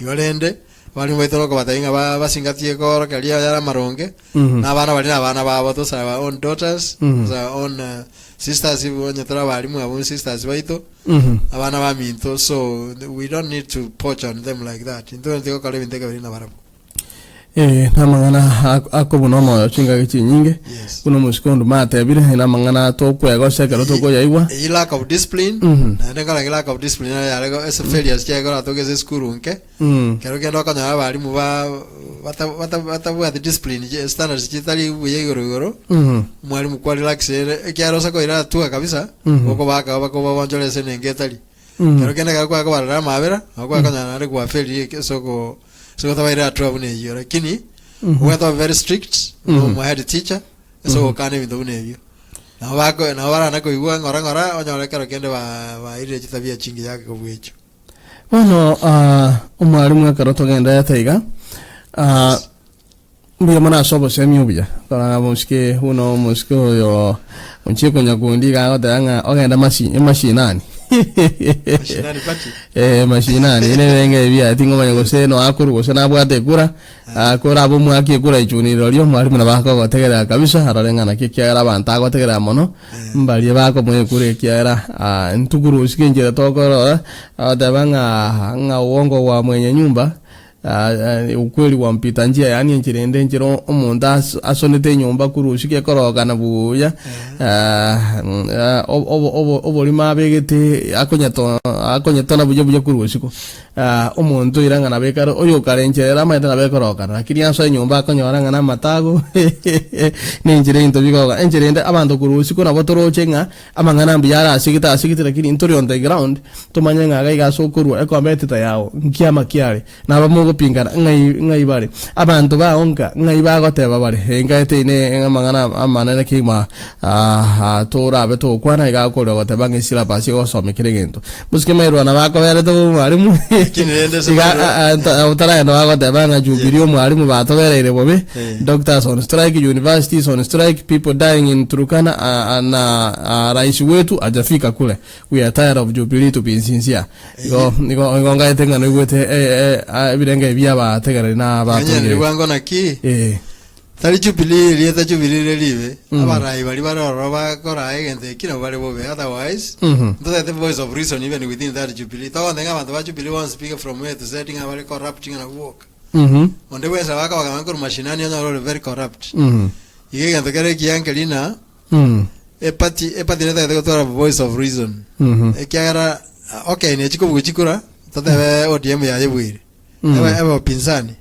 Igo rende. Abarimo baito nokobatebia ng'a ba- basingatie koorokereria ayare amaronge, na abana baria nabana babo, those are our own daughters, those are our own uh, sisters, if onye tore abarimu abwo sisters baito, abana baminto, so we don't need to poach on them like that. Intwe tigokora ebinto ekebiri nabarabwo. Eh, namang'ana ak- akobuna omoyo chingaki chinyinge Yes. buna omosike onde matebire namang'ana tokwegosa ekero tokoyaigwa Eyio lack of discipline, naende nkorenge lack of discipline nayo yare go- ase failures chiaye koratoka ase esukuru nke, Kero kende okonyora abalimu ba bata bata batabwati discipline chi standards chitari buya igoro igoro, omwalimu kwa relax ere ekiagera ose koira hatua kabisa, okobaka bakobagonchora ase enengo etari. Kero kende ekero kwakobarora amabera, nabo kwakonyora naende kwafailire eke ase oko ase gotabaira hatua buna eyio. Lakini, obwenerete obe very strict, omo head teacher, ase ogokana ebinto buna ebio. Nabo bako nabo barana koigwa ng'ora ng'ora, onyore ekero kende ba bairire chitabia chingiya kobua echio. Bono omwalimu ekero togenderete iga, mbuya mono ase obosemi obuya, korora omosike buna omosike oyo onchie konya kondi iga agoteba ng'a ogende masi emashinani. Mashinani party. Eh, mashinani ere ebenge ebi tingomanya gose noakorwa gose nabwate ekura. Korabe omwaki ekura ichuni rirorio omwalimu nabo akogotegerera kabisa arore ng'a naki ekiagera abanto agotegerera mono mbaria bakomoa ekura ekiagera ntukurusie enchera tokorora agoteba ng'a ng'a uongo wa mwenye nyumba ukweli wa mpita njia yaani enchera ende enchera omonto asonete enyomba kurusia gekorokana buya oborimo abegete akonyeto akonyetona buya buya korwa isiko. Omonto oira ng'a nabo ekare oyokare enchera ere amaete nabo ekorokana, lakini asoe nyomba akonyora ng'a namatago na enchera ebinto bigoka. Enchera ende abanto korwa isiko nabo toroche ng'a amang'ana mbuya are asegete asegete lakini ntori on the ground tomanye ng'a iga iga ase okorwa ekombe eteta yago nkiama kiare. Nabo mogopingana ng'ai ng'ai bare? Abanto bao nka ng'ai bagoteba bare? Engaete ine amang'ana amanene kegima torabe togokwana iga akoria goteba ng'a esilabasi egosomia kera egento. Mosike mairwana bakoberete bo omwalimu Lakini rende ase iga mairwana- otaragenda bagoteba ng'a Jubilee omwalimu batobereire bobe Eh. doctors on strike universities on strike people dying in Turkana na rais wetu hajafika kule we are tired of Jubilee to be sincere igo igo igo ngaete ng'a noigwete ebirengererio. Ebirenga ebi abategereri na Onye abatongereria. bwango naki Eh. tari Jubilee erieta Jubilee rire ribe abarai baria bare ororo bakora egento eki nabo bare bobe otherwise ntotagete voice of reason even within that Jubilee togonte ng'a abanto ba Jubilee bonsi speak from A to Z ng'a bare corrupt ng'a nabwo boka onde bwensi nabo akobagamba korwa mashinani onyore ore very corrupt iga egento kere ekiya nkeri na eparty eparty netagete gotwara voice of reason ekiagera okay nechi kobuga chikura totebe ODM yayebuire ebe ebe upinzani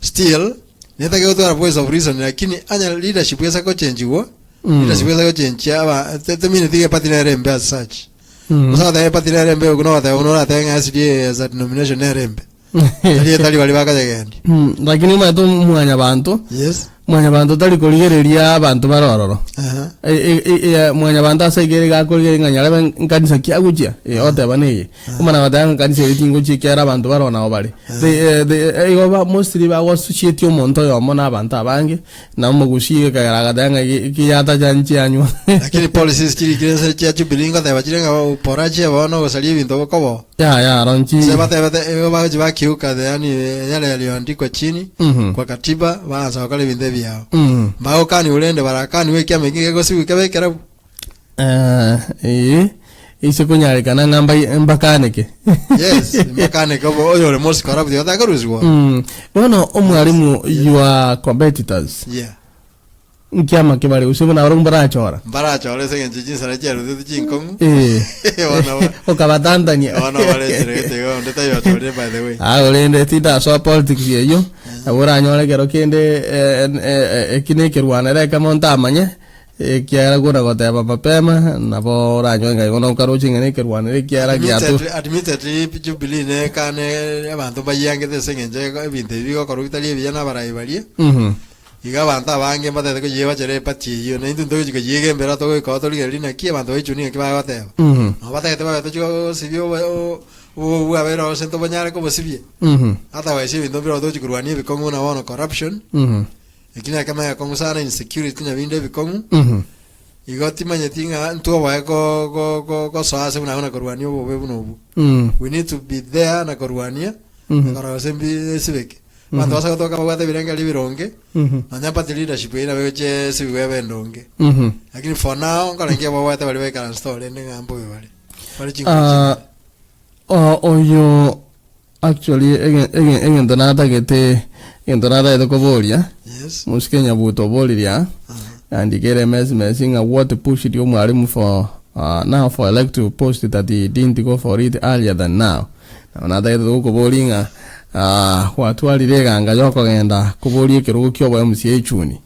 still netagete gotwara voice of reason lakini anya leadership esa gochenjigwa leadership esa gochenjia aba temineti iga eparty nere embe as such gose goteba eparty nere embe okwo nogoteba buna oratebe ng'a SDA as a denomination nere embe tari etari baria bakoyegendia Lakini omanyete mwanyabanto yes mwanyabanto tari korigereria abanto bare ororo Aha. Mwanyabanto ase iga ere gakorigereria ng'a nyarebe nkanisa ki agochia eh, oteba neye omana goteba ng'a kanisa eri tingochia ekiagera abanto bare nabo bare They, they, igo ba mostly bago associate omonto oyomo na abanto abange na omogusi ekagera agateba ng'a ekiyatacha nchianywa Lakini policies chirikire nse chia Jubilee ngoteba chire ng'a uporaji bono ogosaria ebinto bokobo ya ronchi Se batebete igo bagochi bakiuka the yani yale yaliyoandikwa chini kwa katiba baansa gokora ebinto ebiao mbagokani urende barakani ekiama eki gegosibwa kebe ekerabu Eh, eh, ise konyarekana ng'a mbakaneke yes mbakaneke obo oyo ore most corrupt otakorusiwa Bono omwalimu your competitors yeah nkiama kebare gose buna barabwo mbarachora mbarachora ase eng'encho chinsara chiarutete chinkong'u Eh. Bono ba- okabatantania bono barecherete igo onde taiyochorire by the way Ah, orende tindasoa politics eyio nabo oranyore ekero kende eki na ekerwanero ekemo ntamanye ekiagera kona goteba mapema nabo oranyore ng'a igo nokaroche ng'a na ekerwanero ekiagera giato Admittedly Jubilee nekane abanto mbayiangete ase eng'encho ebinto ebi bigokorwa bitari ebiya na abarai baria iga abanto abange mbatete koyebachera eparty eyio na intwe ntogochi koyiegembera togoika torigereria naki abanto baichuni ng'aki bagoteba nabo batagete babe tochi gosibia obo bwabere ase ntobonyare kobosibia otherwise ebinto mbire togochi korwania ebikong'u na bono corruption eki na ekemo egekong'u sana insecurity na binde ebikong'u igo timanyeti ng'a ntwoboe ko- ko- ko- gosoa ase buna buna korwania obobe buna obwo we need to be there na korwania korora gose mbi esibeke abanto basa gotoka babwate ebirengeri ebironge nonya party leadership eyio nabo egochia esibigwe ebe endonge lakini for now nkorengia babwate baria baikaranse orende ng'a mbobe bare bare chinguru Ah, oyo actually egento natagete egento natagete koboria yes mosike nyabuto oboriria andikere message ng'a what pushed omwalimu for now for elective post that he didn't go for it earlier than now nabo natagete gokoboria ng'a gwatwarire eganga yokogenda koboria ekerogo kia obo MCA echuni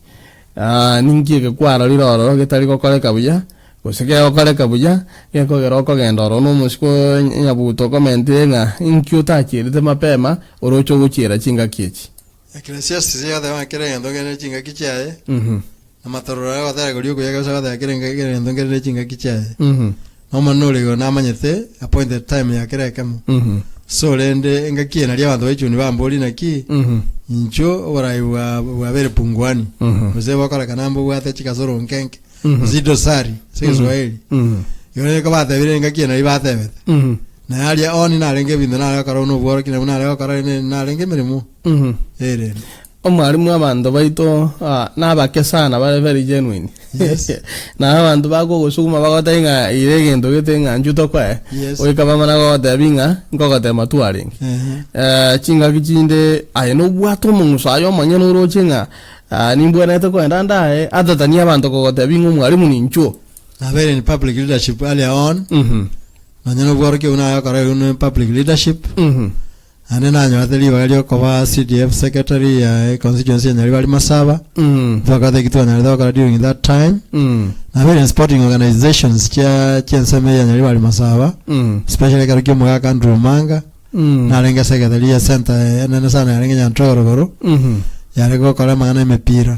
ninki eke kwarorire ororo getari gokoreka buya gose kegokoreka buya gekogera okogenda ororo na omosiko nyabuto okomentire ng'a inki otachierete mapema oroche ogochiera chingaki echi Ecclesiastes yateba ng'a kera egento nkere chingaki chiaye na matororo agotera koria okuya gose agoteba kera egento nkere chingaki chiaye nomonene ore igoro namanyete appointed time ya kera ekemo so rende engaki eye naria abanto baichuni bambori naki incho oborai bwa bwabere punguani gose bokorekana mbobwate chikasoro nkenke gose dosari ase egeswahili igo rende kobatebire engaki eye naria batebete na aria oni narenge ebinto nare gokora buna obworokia nabwo nare gokora narenge emeremo erende omwalimu abanto baito nabake sana bare very genuine Yes. na abanto bagogosuguma bagoteba ng'a ire egento gete ng'a nchu tokoe Yes. goika bamana gogotebi ng'a nkogotema twarenge chingaki chinde aye nobwate omong'uso aye omonyene oroche ng'a nimbwenerete koenda ndaye atatani abanto kogotebi ng'a omwalimu ninchuo nabere in public leadership earlier on nonya nobworokia buna agokora igo ne public leadership ande nanyorete ribaga riokoba CDF secretary ya constituency ya Nyaribari Masaba twakora eki twanyarete gokora during that time nabere in sporting organizations chia chiensemo ya Nyaribari Masaba especially ekero kia omogaka Andrew Omanga narenge secretary ya center enene sana yarenge Nyantorogoro yare gokora amang'ana emepira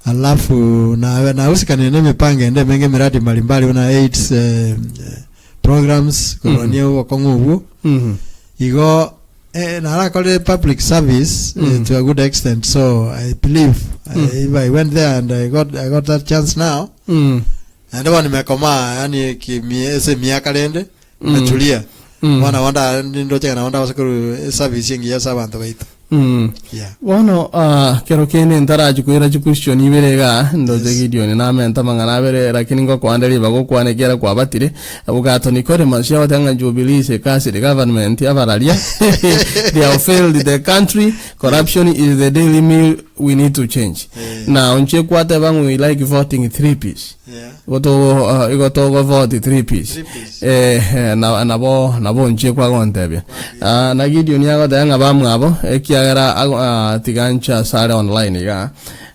alafu na nahusikanire na emipango ende emenge emiradi mbalimbali buna AIDS programs korwania obokong'u obwo igo narakorire public service to a good extent so I believe if I went there and I got that chance now and bono nimekomaa yani ase emiaka rende natulia. Bono nabo nda nindoche ng'a nabo ndabase korwa eservice engiya ase abanto baito. Yeah. Bono ah, kero kende ntarachia koira chiquestion ibere igaa, ndoche Gideon namente amang'ana abere lakini ngokoande ribaga okwane ekiagera kwabatire. Abukato Nicodemus agoteba ng'a Jubilee is a cursed government abararia they have failed the country, corruption is the daily meal we need to change. Na onche kwateba ng'a we like voting 3 piece. Yeah. Igo togo ah, igo togo vote 3 piece. Three piece. Eh, eh, na nabo nabo onche kwagontebia. Ah, na Gideon agoteba ng'a bamwabo ekiagera ago- ah, tiga nche asare online iga.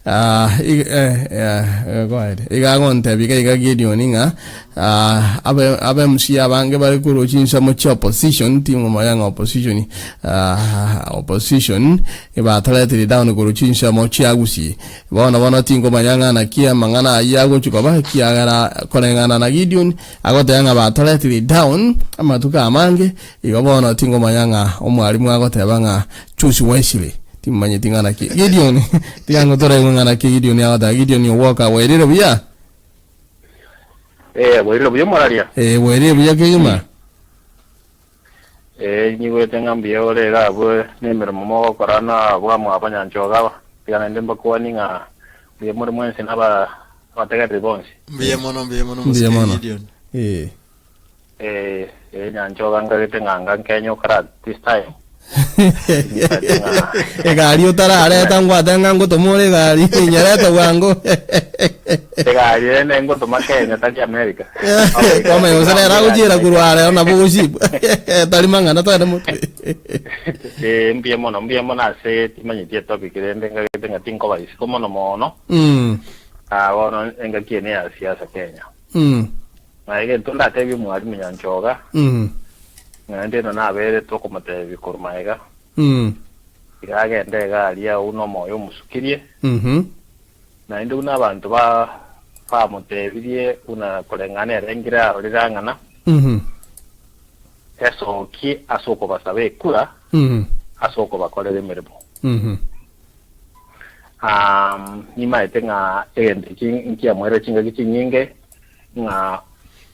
Ah, ig- eh, eh, eh, go ahead. Iga agontebia iga iga Gideon ng'a ah, abe abe MC abange bare korwa chinsemo chia opposition ting'omanya ng'a opposition ah, opposition ebatoretire down korwa chinsemo chia Gusii. Bono bono tinkomanya ng'a naki amang'ana ayio agochia koba, ekiagera koreng'ana na Gideoni agoteba ng'a batoretire down amatuko amange, igo bono tinkomanya ng'a omwalimu agoteba ng'a choose wisely. Timomanyeti ng'a naki Gideoni, tiga ngotoraigwe ng'a naki Gideoni agoteba. Gideoni ogwoka bwairire buya? Eh, bwairire buya omoraria? Eh, bwairire buya kegima. Ee, nyigwete ng'a mbuya ore iga abwo nemeremo mogokora na abamwabo nyanchoga aba. Tiga naende mbakwanie ng'a mbuya more mwensi na aba abategereri bonsi. Mbuya mono, mbuya mono Mbuya mosike mono. Gideon. Eh. Ee, ee nyanchoga nkagete ng'a nga nkenye okara this time. Nimanyete ng'a Egari otarareta ngwate ng'a ngotoma ore egari nyerete bwango. Egari ere ngotoma Kenya tari America. Kwamanya gose nere agochiera korwa are nabo ogochibwa. Tari mang'ana tari motwe. Eh, mbuya mono, mbuya mono ase timanyeti etopic rende ngagete ng'a tinkoba isiko mono mono. Ah, bono engaki eye neya siasa Kenya. Na egento ndatebie omwalimu Nyanchoga, naende ino naberete okomotebia korwa magega, iga agende iga aria buna omoyo omosukirie, naende buna abanto ba bamotebirie buna koreng'ana ere nkere arorire ang'ana, esokie ase okobasaba ekura ase okobakorera emeremo. Nimaete ng'a egento eki nkiamoerire chingaki chinyinge, ng'a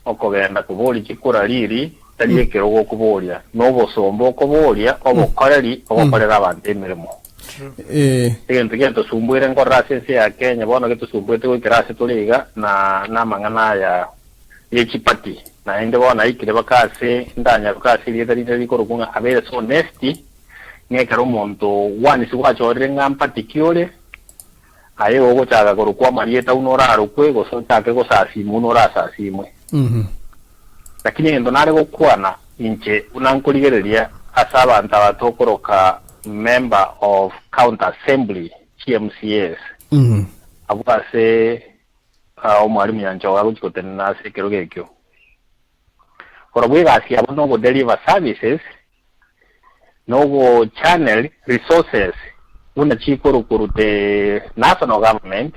okogenda koboria chikura riri tari ekerogo okoboria, na obosomba okoboria, obokoreri ogokorera abanto emeremo. Egento giatosumbuire nkorora ase ense ya Kenya bono getosumbuete goikera ase tore iga na namang'ana aya ye chipati. Naende bono aikire baka ase ndanyaroke ase erieta rinde rikorokwa ng'a abeire so nasty ng'a ekero omonto once gwachorire ng'a mpati ki ore, Aye ogochaka korokwa amarieta buna orarokwe, gose ochake gosasimwa buna orasasimwe. Lakini egento nare gokwana inche buna nkorigereria ase abanto aba tokoroka Member of County Assembly, chiMCAs, abwo ase Omwalimu Nyanchoga agochia gotenena ase ekerogo ekio. Korobwo egasi yabo nogo deliver services nogo channel resources buna chikorokwa the national government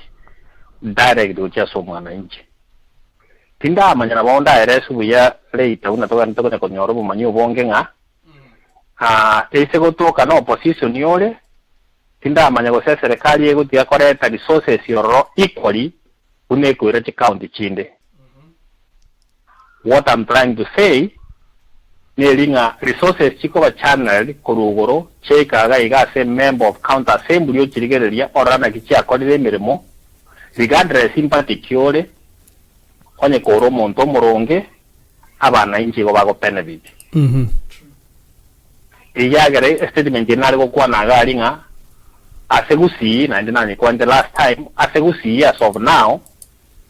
direct gochia ase omwananchi. Tindamanya nabo ndaerese buya later buna togende tokonya konyora obomanyi obonge ng'a ase gotoka na opposition ore, tindamanya gose eserekari egotiga koreta resources ororo equally buna ekoira chicounty chinde. What I'm trying to say neri ng'a resources chikoba channeled korwa igoro chiaika iga iga ase member of county assembly ochirigereria orora naki chiakorire emeremo regardless mpati ki ore onye kore omonto omoronge abanainchi igo bago benefit. Ekiagera estatement eye nare gokwana iga aria ng'a ase Gusii naende nanyekwanete last time ase Gusii as of now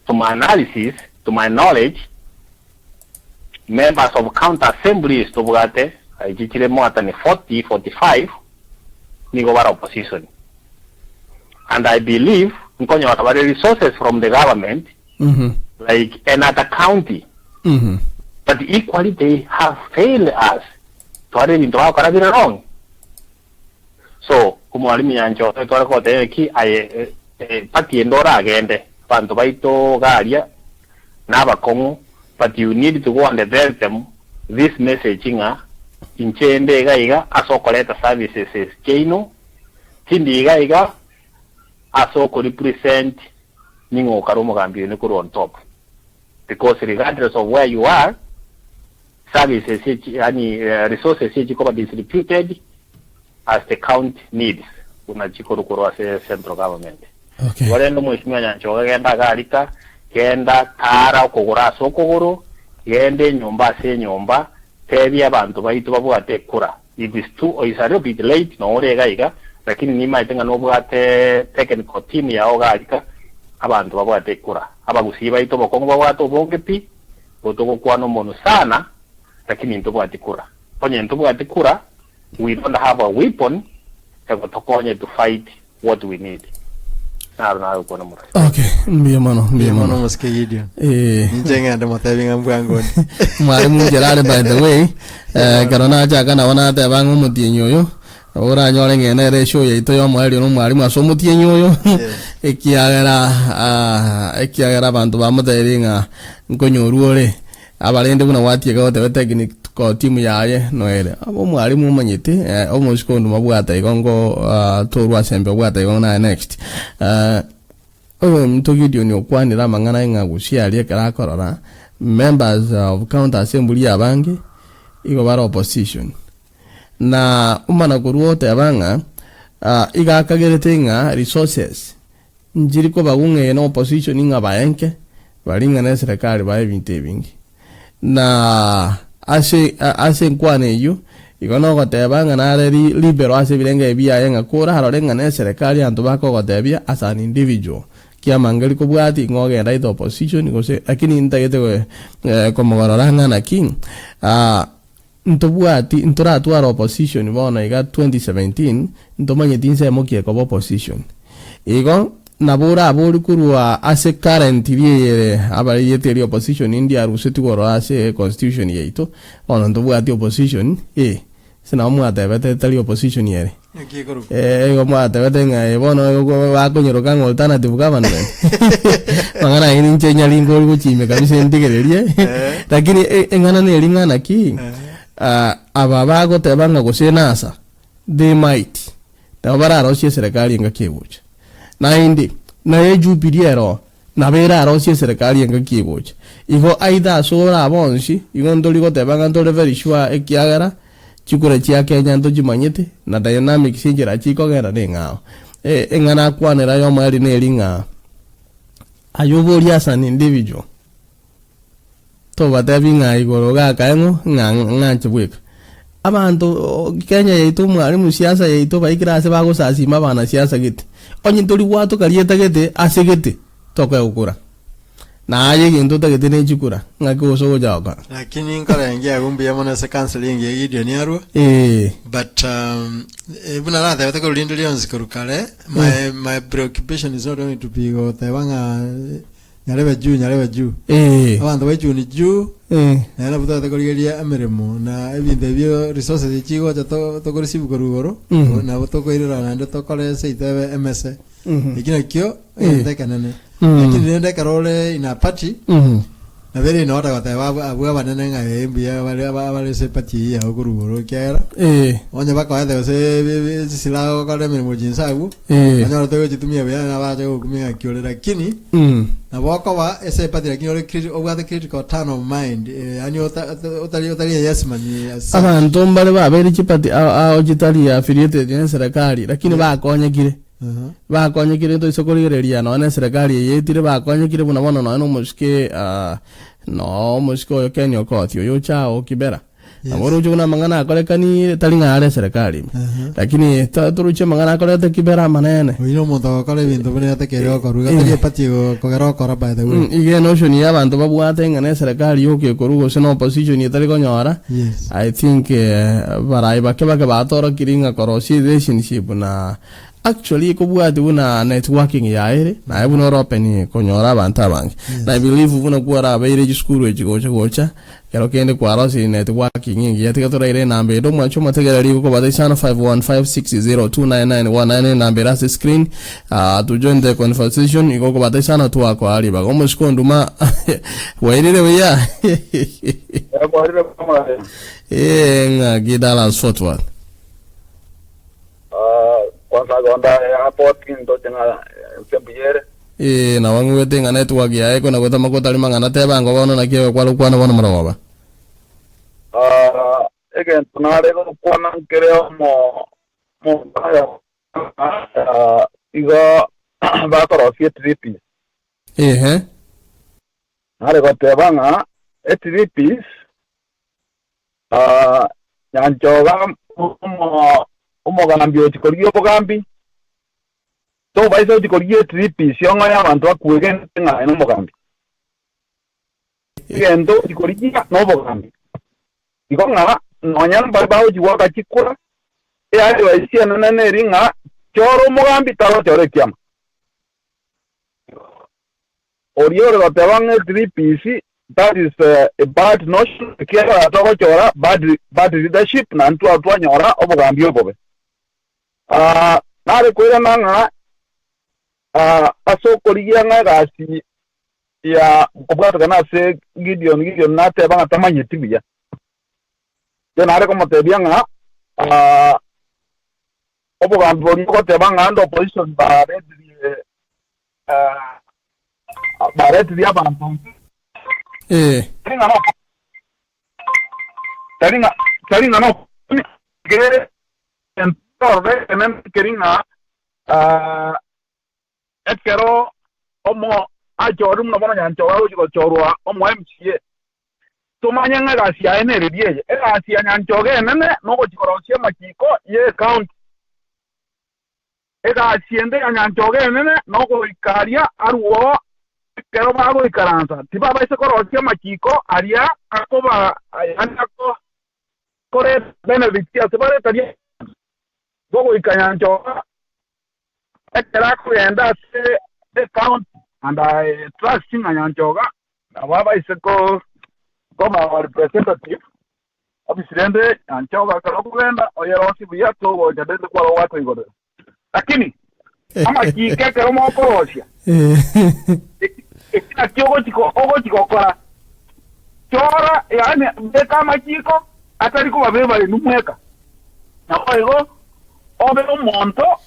To my analysis, to my knowledge, members of county assemblies tobwate echi chire more than 40, 45 nigo bare opposition. And I believe nkonyora bare resources from the government like another county. But equally they have failed us. Tware ebinto bagokora bire wrong. So, omwalimu Nyanchoka tware goteba ki aye party ende oragende, abanto baito iga aria nabakong'u but you need to go and tell them this message ng'a inche inde iga iga ase okoreta services chiaino, tindi iga iga ase oko represent ning'o okare omogambi one korwa on top because regardless of where you are. Services echi yaani resources echikoba distributed as the county needs buna chikorwa korwa ase central government. Okay. Igo rende omweshimiwa Nyanchoga genda iga arika, genda tara okogoro ase okogoro, genda enyomba ase enyomba, tebia abanto baito babwate ekura. It is too or is a little bit late noo ore iga iga, lakini nimaete ng'a nobwate technical team yao iga arika, abanto babwate ekura. Abagusii baito obokong'u babwate obonge pi, Igo togokwana omonwe sana, lakini ntobwati kura. Onye ntobwati kura, we don't have a weapon egotokonye to fight what we need. Naro nagokwana omorwani. Okay, mbuya mono, mbuya Mbuya mono mono. mosike Gideon. Eh. Ninche ng'ende motebi ng'a mbwango onde. Mwalimu Gerard by the way, eh, ekero nachaka nabo nateba ng'a omotienyi oyo Oranyore ng'a nere eshow yaito y'omoerio nomwarimu ase omotienyi oyo, ekiagera ekiagera abanto bamotebirie ng'a nkonyorwa ore, abarende buna gwatieka goteba etechnical team yaye noere. Aba omwarimu omanyete omosike onde mabwate igo ngo torwa ase embe obwate igo naye next. Oyominto Gideoni okwanire amang'ana ng'a gusii aria ekero akorora members of county assembly abange igo bare opposition. Na omana korwa oteba ng'a iga akagerete ng'a resources nchiri kobagwa ng'a eye na opposition ng'a baenke baria ng'a ne serikali bae ebinto ebinge. Na ase ase enkwana eyio igo nogoteba ng'a nare liberal ase ebirengo ebi biaye ng'a korarore ng'a ne serikali abanto bakogotebia as an individual kiamangeri kobwati ng'a ogenda either opposition gose lakini ntagete komogorora ng'a naki Ntobwati, ntoratware opposition bono iga 2017, ntomanyeti nsemo ki ekoba opposition. Igo, nabo orabori korwa ase current rieyere abarigete eria opposition ndiarusetigwe ororo ase constitution yaito, bono ntobwati opposition, eh, ase nabo mwatebete etari opposition ere. Naki ekorokwa? Eh, igo mwatebete ng'a eh, bono igo bakonyeroka ng'a alternative government. Mang'ana ayio ninche nyaringo ori gochimia kabisa endigererie. Lakini e- eng'ana neri ng'a naki, ah, aba bagoteba ng'a gose NASA, they might, nabo bararosie eserekari engaki egocha. Naende, naye Jubilee ero, nabo erarosie eserekari engaki egocha. Igo either ase ore aba onsi, igo ntori goteba ng'a ntore very sure ekiagera, Chikura chia Kenya ntochimanyete, na dynamics enchera chikogenda neng'ao. Eng'ana akwanera yomoerio neri ng'a aye oborie as an individual, tobatebi ng'a igoro gakae ng'o ng'a ng'anche bweka. Abanto Kenya yaito mwalimu siasa yaito baikire ase bagosasima abanasiasa gete, onye tori gwatoka rieta gete ase gete, tokoe gokura. Na aye egento otagete ne chikura, ng'aki gose ogocha gokora? Lakini nkorengia agwo mbuya mono ase council engiya Gideon arwa Ee. but um, eh, buna natebete korwa rinde rionsi korwa kare my, my preoccupation is not going to be goteba ng'a eh, nyarebe juu nyarebe juu Ee. abanto baichuni juu Ee. naye nabo totagete korigereria emeremo na ebinto ebio resources chigocha to- tokoreceive korwa igoro Mhm. nabo tokoirera naende tokore ase itebe emese Mhm. Eki nakio egento ekenene. Mm. Lakini rende ekero ore in a party, Mhm. nabo ere in order goteba abwo abwo abanene ng'a ee mbuya bare aba- abare ase eparty eyio yao korwa igoro ekiagera, Eh. onye bakoete gose ebi- ebi- chisilaha gokora emeremo chinse abwo, Eh. onyore togochitumia buya nabache gokumia ng'aki ore lakini, Mm. nabo okoba ase eparty lakini ore criti obwate critical turn of mind yaani ota otari otari a yes man as such. Abanto mbare babeire chipati ao ao chitari affiliated ne serikali lakini bakonyekire. Bakonyekire ntoise korigereria nonya na eserekari eye etire bakonyekire buna bono nonya na omosike noo omosike oyo Ken Okoth oyo ocha oo Kibera. Nabo oroche buna amang'ana akorekanire tari ng'a are eserekari ime. Lakini toroche amang'ana akorete Kibera amanene. Oyio nomonto ogokora ebinto buna etakeire gokorwa, iga tari epatie kogera okora by the way. Iga enotion ya abanto babwate ng'a na eserekari yoka ekorwa gose na opposition etari konyora, Yes. I think barai bake bake batorokirie ng'a korosia relationship na Actually ekobwati buna networking yaye ere, naye buna ore open konyora abanto abange. Na I believe buna kwarabeire chisukuru echi gocha gocha, kero kende kwarosirie networking engiya tiga toraire enamba ende omwanche omotegereri gokobata isano 515602991 enamba ere ase screen ah, to join the conversation igo okobata isano twakoa ribaga omosike onduma bwairire buya Bwairire buya. Eh, ng'aki Dallas Fort Worth. Kwanza agonda airport ndoche ng'a ense mbuya ere. Ee, nabo ng'igwete ng'a network yaye ekona gotama kotari mang'ana teba ango bono naki ewe kware gokwana bono morogoba. Ah, egento nare gokwana nkere omo omonto oyo, ah, igo bakorosia etripis. Ehe. Nare goteba ng'a etripis ah, nyanchoga omo omogambi ochi korigia obogambi tobaisa ochi korigia etripis ong'oe abanto bakwegente ng'a aye nomogambi. Egento ochi korigia nobogambi. Igo ng'a nonya mbare bagochi goaka chikura, eadvice enene neri ng'a chora omogambi tagochora ekiama. Oria ore goteba ng'a etripisi that is a bad notion ekiagera togochora bad, bad leadership naende twa twanyora obogambi obobe. Ah, nare koirana ng'a ah, ase okorigia ng'a egasi ya kobwatekana ase Gideon, Gideon nateba ng'a tamanyeti buya. Inche nare komotebia ng'a ah, obogambi boria ogoteba ng'a ande opposition baretirie ah, baretirie abanto inse. Eh. Tari ng'a no tari ng'a tari ng'a no kere entororo ekenene keri ng'a ah, Ekero omo achorire buna bono nyancha ogochia gochorwa omo MCA, tomanye ng'a egasi yaye nereri eye. Egasi ya Nyanchoga enene nogochia korosia amachiko ye ecounty. Egasi ende ya Nyanchoga enene nogoika aria arwoo ekero bagoikaransa, tibabaisa korosia amachiko aria akoba yaani ako koreta benefits ase bare tari gogoika Nyanchoga Ekero akogenda ase ecounty and I trust ng'a Nyanchoga nabo abaise koba our representative, ofisi rende Nyanchoga ekero okogenda oyerosie buya togocha rende kwaba gwatoigorera. Lakini amachiko ekero mokorosia eki nakio ogochi ogochi gokora, chora yaani beka amachiko atari kobabeba inwe mweka. Naboigo obe omonto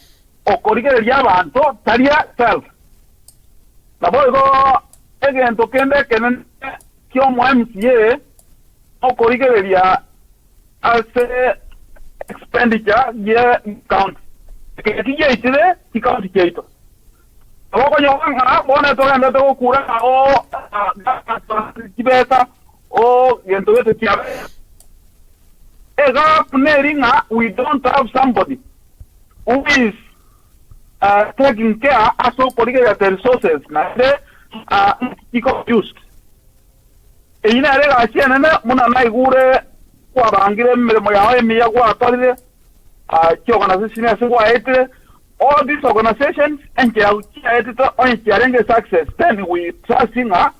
okorigereria abanto, taria self. Naboigo egento kende ekenene ki'omo MCA nokorigereria ase expenditure ye county. Eke tigiaitire chicounty chiaito. Nabo okonyora ng'a bono togenderete gokura ng'a oo chibesa oo gento gete kiabeire. Egap neri ng'a we don't have somebody who is taking care ase okorigereria the resources naende chiko used. Eyio nere egasi enene buna naigure kwabangire emeremo yao emiya gwakorire chiorganisation ase gwaetire all these organisations enchera chiaetete onye chiarenge success then we trust ng'a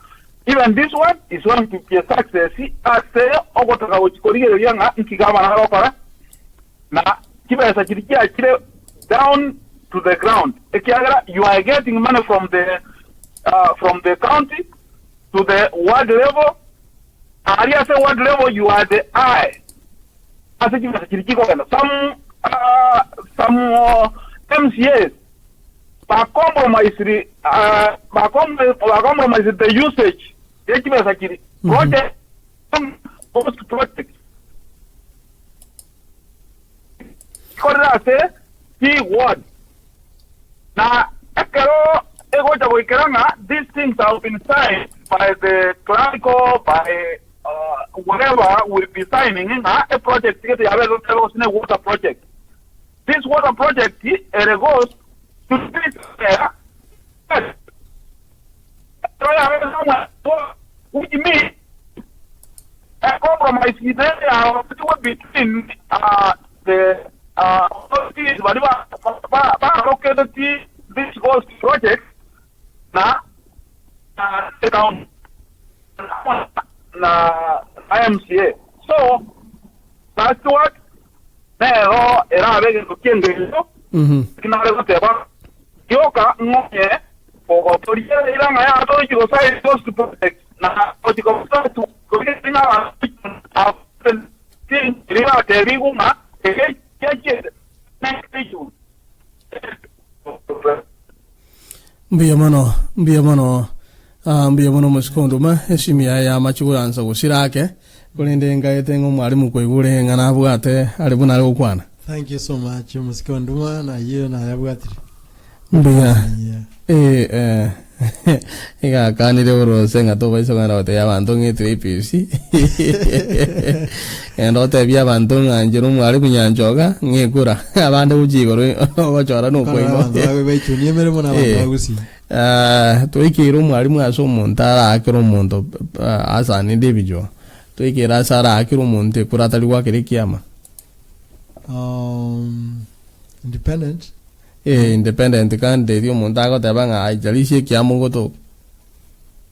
Even this one is going to be a success ase ogotaka gochia korigereria ng'a inki gavana arokora na chibesa chiria chiachire down to the ground ekiagera you are getting money from the uh, from the county to the ward level aria ase ward level you are the eye ase chibesa chiria chikogenda some uh, some uh, MCAs Bacompromised bacompromised the usage ye chibesa chiri project post project chikorire ase chi ward na ekero egocha goikera ng'a these things have been signed by the clerical by uh, whatever will be signing ng'a e project gete yabe gose ne water project This water project ere goes to this area which means a compromise is there between uh, the uh, authorities bari ba ba ba allocated this ghost project na na the county na MCA so that's what Nero erabe egento ki'engencho, naki nare goteba, Gioka ng'onye ogotoria eira ng'a yatochia gosaria ghost project na gochia korigereria ng'a abanto riria batebigwe ng'a eke giachiete nekeiywo. Mbuya mono, mbuya mono, ah, mbuya mono omosike onduma, esimi yaye yamache goansa gosira ake. Korende ngaete ng'a omwalimu koigure ng'a nabwate are buna are gokwana. Thank you so much omosike o Nduma nayio nayabwatire. Mbuya. Yeah. Eh, eh. Iga akanire orose ng'a tobaisa kogenda gotebia abanto ng'a etripisi. Genda otebie abanto ng'a inche nomwalimu Nyanchoka ng'a ekura. Abande gochia igoro ogochora Korora nokoigwa. abanto babe baichunia emeremo na abanto Eh. bagusie. Eh, toikeire omwalimu ase omonto araakere omonto eh, as an individual. Toikeire ase araakere omonto ekura atari goakera ekiama. Um, independent. Eh, independent candidate omonto agoteba ng'a haijalishi ekiama ogotoka.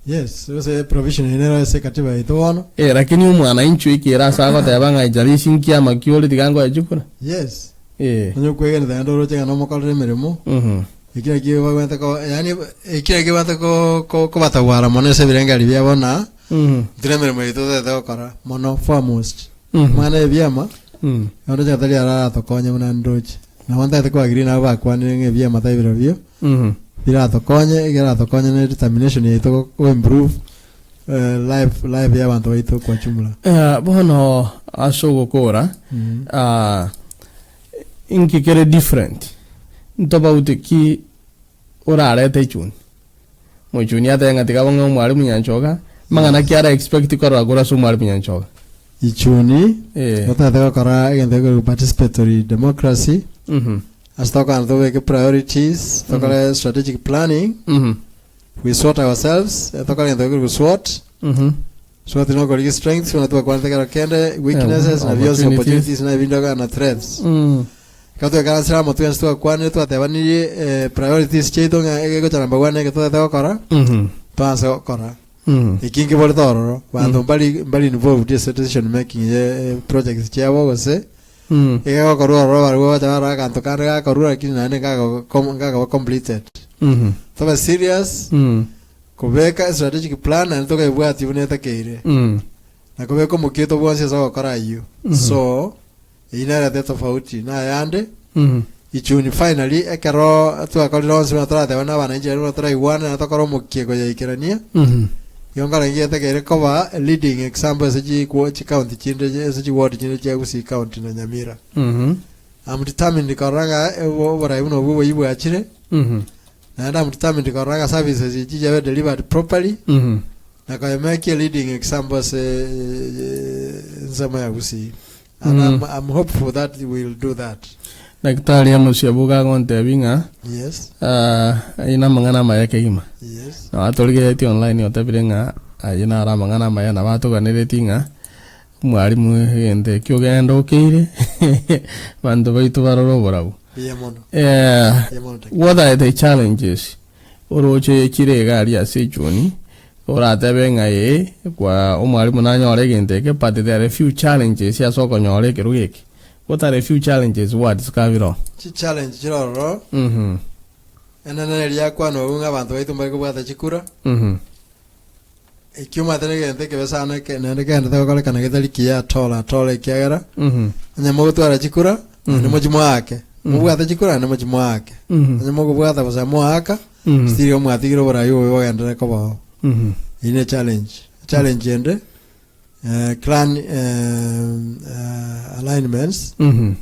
Yes, gose provision eye nero ase katiba yaito bono. Eh, lakini omwananchi oikeire ase agoteba ng'a haijalishi nkiama ki ore tiga ngoe chikura. Yes. Eh. Onye okwegenete naende oroche ng'a nomokorere emeremo, Mhm. ekio nakio bagwenerete ko yaani ekio nakio babwenerete ko ko kobatagwara mono ase ebirengeri biabo na Mhm. intwe na emeremo yaito totagete gokora mono foremost. Mhm. Omwana ebiama, Mm. oroche ng'a tari aratokonye buna ndoche. Nabo ntagete koagree nabo bakwanire ng'a ebiama tari birobio, Mhm. biratokonye, ekeratokonye ne determination yaito go go improve eh, life life ya abanto baito kwa jumla. Eh, bono ase ogokora ah, inki kere different ntobauti ki orarete echuni mochuni atebe ng'a tiga bong'e omwalimu Nyanchoga mang'ana ki ara expect korora korwa ase omwalimu Nyanchoga Ichuni Eh. totagete gokora egento gekorokwa participatory democracy Mhm. ase tokogenda tobeke priorities tokore strategic planning Mhm. we sort ourselves eh, tokore egento gekorokwa SWOT Mhm. SWOT nokorigia strengths buna twakwanete kero kende weaknesses na bionsi opportunities. opportunities na ebinde okogenda na threats Mm. Ekero twekaransire amo twensi twakwanire twatebanirie eh, priorities chiaito ng'a egegocha number one eke totagete gokora Mhm. twanse gokora Mhm. Eki nkeborete ororo, banto mbari mbari involved ase decision making ye eh, projects chiabo gose Mm. egegokorwa ororo barabwo bacha barora aganto kande gakorwa lakini naende nkago com- nkagoba completed. Mhm. Tobe serious Mm. kobeka strategic plan naende tokaebwatia buna etakeire Mm. na kobeka omokieto bwonsi ase ogokora ayio. Mhm. So eyio nerete etofauti na ayande Mhm. Ichuni finally ekero twakorire onsi buna torateba na abananchi baria buna toraigwane na tokore omokia koyaikerania, Mhm. igo nkarenge getakeire koba a leading example ase chikwo chicounty chinde ase chiward chinde chia Gusii county na Nyamira. Mhm. I'm determined korora ng'a obo oborai buna obwo oboyia bwachire, Mhm. naende I'm determined korora ng'a services echi chiabe delivered properly, Mhm. na koyemake a leading example ase ensemo ya Gusii. And Mm. I'm, I'm hopeful that we will do that. Daktari Amosia agontebia ng'a Yes, ah, ayio namang'ana amaya kegima. yes. Nabo atorigeretie online otebire ng'a ayio naro amang'ana amaya nabo atoganeretie ng'a omwalimu egento ekio ogenda okeire banto baito barore oborabu. Mbuya mono. Eh, Mbuya mono daktari. what are the challenges oroche chire iga aria ase echuni Oratebe ng'a ee, kwa omwalimu nanyore egento eke, but there are few challenges ase okonyora ekerogo eke. What are the few challenges words kabiro? Chi challenge chire ororo, Mhm. enene neri yakwanwa abwo ng'a abanto baito mbare kobwata chikura, Mhm. ekio omanyete na egento ekebe sana eke naende kegenderete gokorekana getari kiya at all at all ekiagera, Mhm. onye mogotwara chikura, naende Mhm. mochie moake, Mhm. mobwate chikura naende mochie moake, Mhm. onye mogobwata bosa moaka, Mhm. Still omwatigire oborai obobe bogenderere kobao. Mhm. Eyio ne challenge. Challenge ende eh, clan eh, eh, alignments Mhm.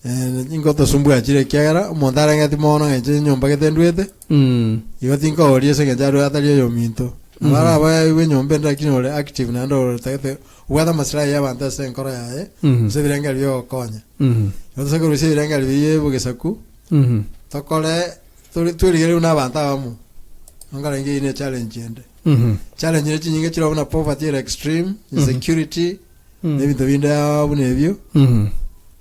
eh, ingotosumbua chire ekiagera omonto arengeti mono ng'a inche enyomba gete ndwete Mm. igo tinkoboria ase eng'encho arwe atari oyominto. Mhm. Nabo arabe enyomba ende lakini ore active naende otagete obwate amasilahi ya abanto ase enkoro yaye Mhm. ase ebirengererio bia ogokonya. Mhm. Igo tose korusia ebirengererio biria bogesaku Mhm. tokore Tori twerigereria buna abanto abamo, nkarenge eyio ne challenge ende. Mhm. Challenge ere chinyinge chire buna poverty ere extreme, insecurity, Mm. na ebinto binde aa buna ebio, Mhm.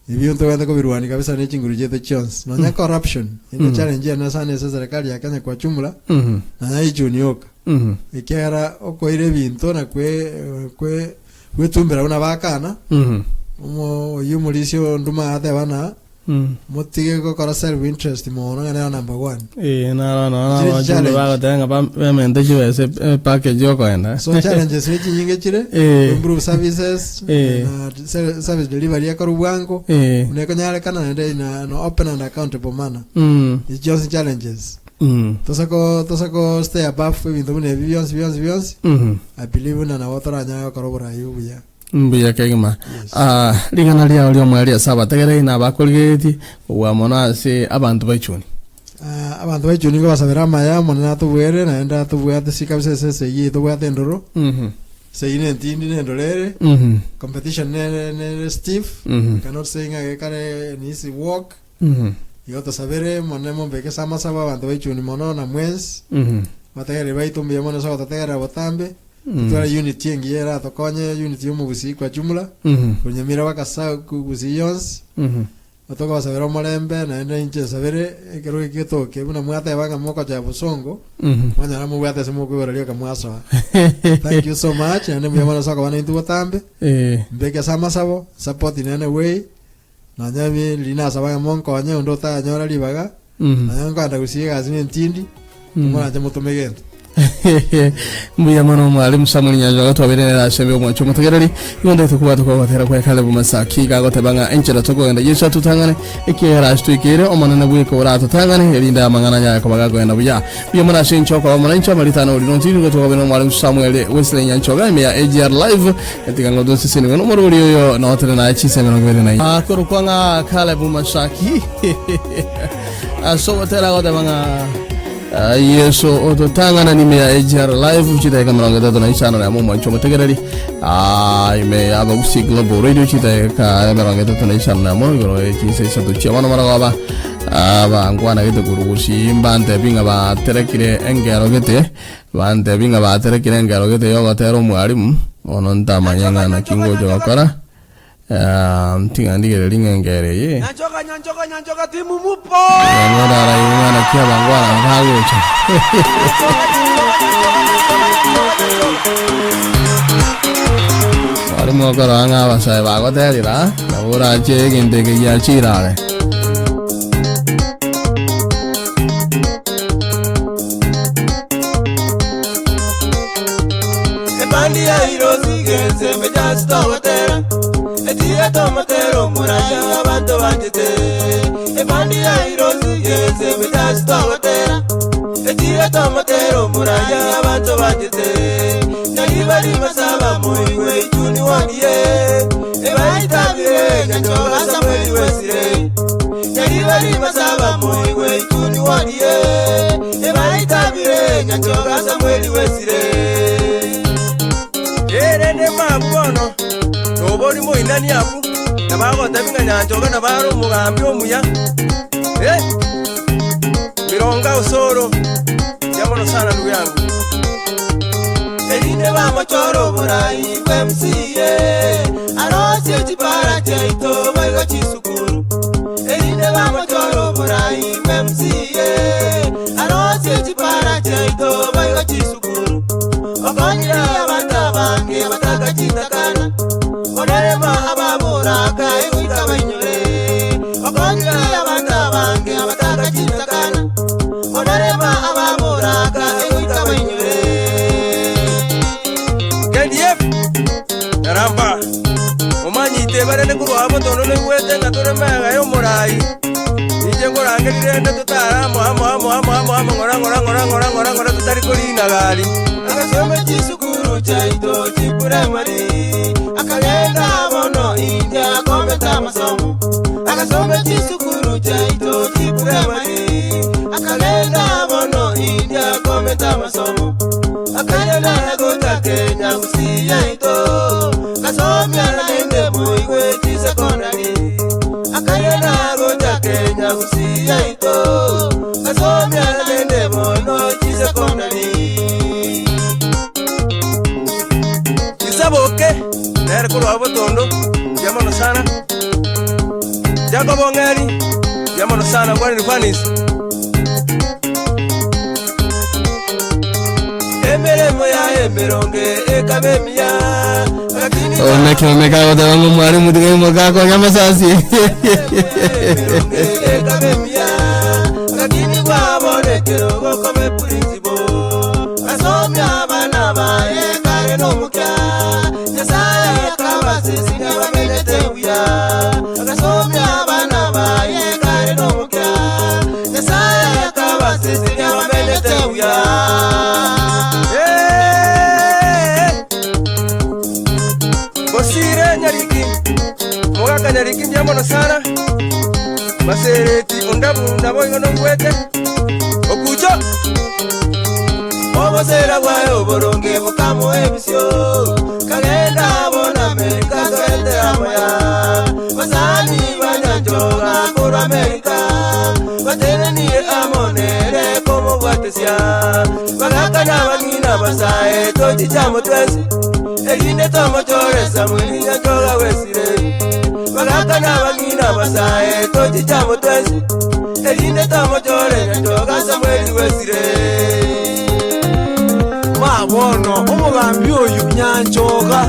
ebio ntobwenerete kobirwania kabisa ne chinguru chiaito chionsi. Nonya corruption, eye ne Mm. challenge ene sana ase eserekari ya Kenya kwa jumla, Mhm. nonya ichuni yoka. Mhm. Ekiagera okoira ebinto na kwe kwe gwetumbera buna bakana, Mhm. omo oyio omorisia onduma ateba ng'a Mm. Motige gokora self interest mono ng'a nero number one. Ee, naro nonya Chire abachumbe challenge. bagoteba ng'a bam- bemente chibesa e- epackage yokoenda. So challenges ne chinyinge chire Eh. improve services Eh. na se- service delivery ekorwa bwango Eh. buna ekonyarekana naende in an open and accountable manner. Mm. Echi chionsi challenges. Mm. Tose ko tose ko stay above ebinto buna ebi bionsi bionsi bionsi Mhm. I believe buna nabo toranyare gokora oborai obuya. Mbuya kegima. Ah, ring'ana riao ri'omoerio ase abategereri na abakorigereretie, kobua mono ase abanto ba Ichuni. Ah, abanto ba Ichuni nkobasabera amaya, Omonene atobwere naende atobwate si kabisa ase esegi eye tobwate endoro. Esegi nentindi nendoro ere, competition nere nere stiff, cannot say ng'a gekare an easy walk. Igo tosabere Omonene mombeke ase amasabo abanto ba Ichuni mono na mwensi, abategereri baito mbuya mono ase ogototegerera botambe. Totware unity engiya eratokonye, unity y'omogusii kwa jumla, korwa Nyamira mpaka sa Gusii yonsi, tokobasabera omorembe, naende inche nsabere ekero eke getoke, buna mwateba ng'a mogochia bosongo, mwanyora mobwate ase mokoigora rioka mwasoa. Thank you so much, naende mbuya mono ase okoba naintwe botambe, mbeke ase amasabo, support in any way, nonya bi riria nasaba ng'a monkonye onde otanyora ribaga, nonya nkoenda gusii egasi na entindi, timoranche motome gento. Mbuya mono mwalimu Samuel Nyanjoga twabere nere ase ebe omwancho omotegereri igo ndete kobwata kogotera kwa Caleb Masaki gagoteba ng'a enchera tokogenda Yesu atotang'ane ekiagera ase toikeire Omonene bweka oratotang'ane erinde amang'ana anyare koba gakogenda buya. Mbuya mono ase inche okoba mono inche amaritano ori nonsi nigo twakobera nomwalimu Samuel Wesley Nyanchoga ime ya AGR Live Tiga ng'a tosesenigwe nomorwori oyo notere naye chinsa 24. Akorokwa ng'a Caleb Masaki ase ogotera agoteba ng'a ah, Yeso ototang'ana nime ya AGR Live chidakika 35 omwancho omotegereri Ah, ime ya Abagusi Global Radio chidakika 31 igoro ye chinsa isato chia bono marogoba abangwana gete korwa gusii mbantebi ng'a baterekire engero gete Bantebi ng'a baterekire enkero gete y'ogotera omwalimu, bono ntamanye ng'a naki ngocha gokora, tiga ndigererie ng'a enkero eye Nyanchoka, nyanchoka, nyanchoka timu mupo. Bono naraigwe ng'a naki abangwana aba bagocha. Mwalimu okorora ng'a abasae bagoterera, nabo orache egento eke giachire are. Ebandi ya Irosi gensembe jasi togotera Etire tomotera omoraya abanto banchete Ebandi ya Irosi gensembe jasi togotera Etire tomotera omoraya abanto banchete Nyaribari masaba moigwe ichuni wangiye Ebaitabire nyanchoga Samueli wesire Nyaribari masaba moigwe ichuni wangiye Ebaitabire nyanchoga Samueli wesire Erende mabu bono, nobori moinani abwo, na bagotebi ng'a Nyanchoga nabo are omogambi omuya. Eh, Mironga Osoro, mbuya mono sana ndugu yangu. Erinde bamochore oborai bw'MCA, arosie chipara chiaito boigo chisukuru. Erinde bamochore oborai bw'MCA, arosie chipara chiaito boigo chisukuru. Okonyire abanto abange abataka chintakana, onarema ababoraka egoika bainyore. Okonyire abanto abange abataka chintakana, onarema ababoraka egoika bainyore. KDF, Nyaramba, omanyite barende korwa abo tondo noigwete ng'a tore magega y'omorai. Ninche nkorangerie rende totare amo amo amo amo amo amo ng'ora ng'ora ng'ora ng'ora ng'ora ng'ora totari korina gari. Agasoma chisukuru chiaito chiprimary, akagenda bono India akomete amasomo. Agasoma chisukuru chiaito chiprimary, akagenda bono India akomete amasomo. Akagenda gocha Kenya Gusii yaito, gasomia naende moigwe chisecondary. Akagenda gocha Kenya Gusii yaito, gasomia naende mono chisecondary. Isaboke nere korwa botondo, mbuya mono sana. Jacob Ong'eri, mbuya mono sana. Ngwaneri Fanis. Emeremo yaye emeronge ekaba emiya, lakini Omeke omeke agoteba ng'a omwalimu tiga imoka akonya amasasi. emeronge ekaba emiya, lakini kwabona ekerogo koba eprincipo. Asomia abana baye kare nomokia, Nyasaye akabasesinia bamenyete buya. Agasomia abana baye kare nomokia, Nyasaye akabasesinia bamenyete buya. Eh, Bosire. Omogaka Nyariki mbuya mono sana. Masereti ondabu naboigo noigwete. Okucho. Obosera bwaye oboronge bokamoa ebisio, kagenda abona Amerika toretera amoya. Basani ba Nyanchoga korwa Amerika batenenirie amo nere komobwatesia. Bagakana abang'ina abasae tochiche amo twensi, erinde tomochore Samweli Nyanchoga bw'Isiraeli. Bagakana abang'ina abasae tochiche amo twensi, erinde tomochore Nyanchoga Samweli bw'Isiraeli. Ma bono omogambi oyo Nyanchoga,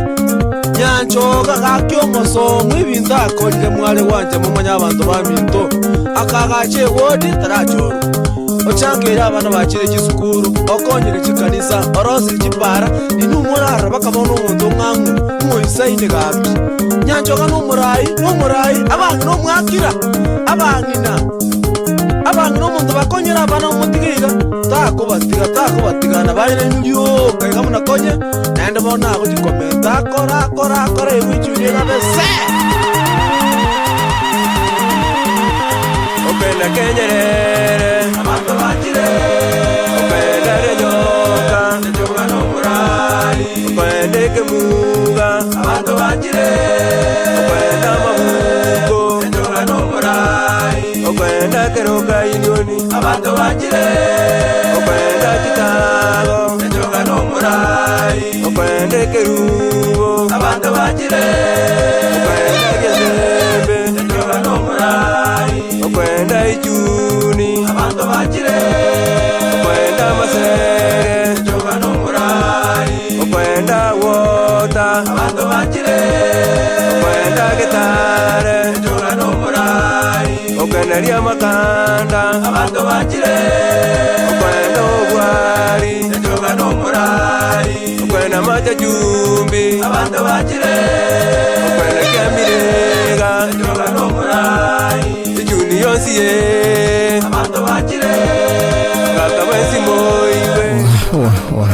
Nyanchoga gaki omosomu ebinto akorire mware gwancha momanye abanto baminto, akagacha ewodi tarachorwa. Ochangeire abana bachire chisukuru, okonyire chikanisa, orosirie chipara, inwe morarore baka bono omonto ong'ang'u, ng'oisaine gaki. Nyanchoga nomorai, nomorai, abang'ina omwakira, abang'ina, abang'ina omonto bakonyire abana omotige iga, takobatiga, takobatiga, na baye nainwe rioka iga buna konye, naende bono agochia komenta akore, akore, akore, aigwe echuni egabe se. Okenda kenyerere, abanto bachire, okenda renyoka, enchoka nomorai, okenda ekemuga, abanto bachire, okenda amabuko, enchoka nomorai, okenda keroka unioni, abanto bachire, okenda chitago, enchoka nomorai, okenda ekerubo, abanto bachire, okenda gesembe, enchoka nomorai, okwenda ichuni, abanto bachire, okwenda amasere, enchoka nomorai, okwenda wota, abanto bachire, okwenda getare, enchoka nomorai, okwenda riamakanda, abanto bachire, okwenda obwari, enchoka nomorai, okwenda machachumbi, abanto bachire, okwenda kiamirega, enchoka nomorai, echuni yonsi ye, abanto bachire, ngaka bwensi moigwe. Wa, wa.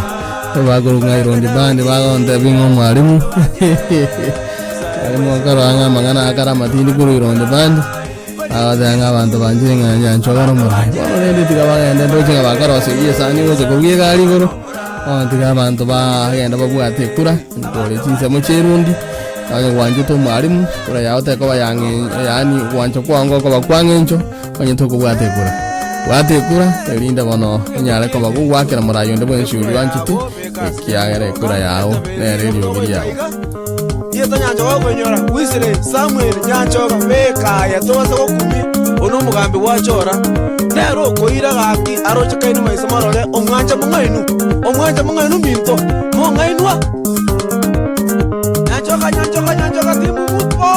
Bagorung'a irondi bandi bagontebia ng'a omwalimu mwalimu akarora ng'a amang'ana akare amatindi korwa irondi bandi agoteba ng'a abanto banchire ng'a nyanchoga nomorai bono rende tiga bagende ndoche ng'a bakaroseria esani gocha kobua egari igoro bono tiga abanto bagende babwate ekura kore chinsemo chia erundi onye gwanchete omwalimu kura yao tekoba ya ng'e yaani gwancha kwao ngokoba kwa ng'encho onye tokobwata ekura. Bwata ekura, erinde bono onyare koba gogwakera morai onde bwensi oria oanchete, ekiagera ekura yao nere eriogi riao. Rieta Nyanchoga okoinyora, Wesley Samuel Nyanchoga beka aye tobase gokumia one omogambi gwachora nere okoira gaki aroche kaino maiso marore omwancha mong'ainu omwancha mong'ainu minto mong'ainwa Nyanchoga Nyanchoga Nyanchoga timumuko.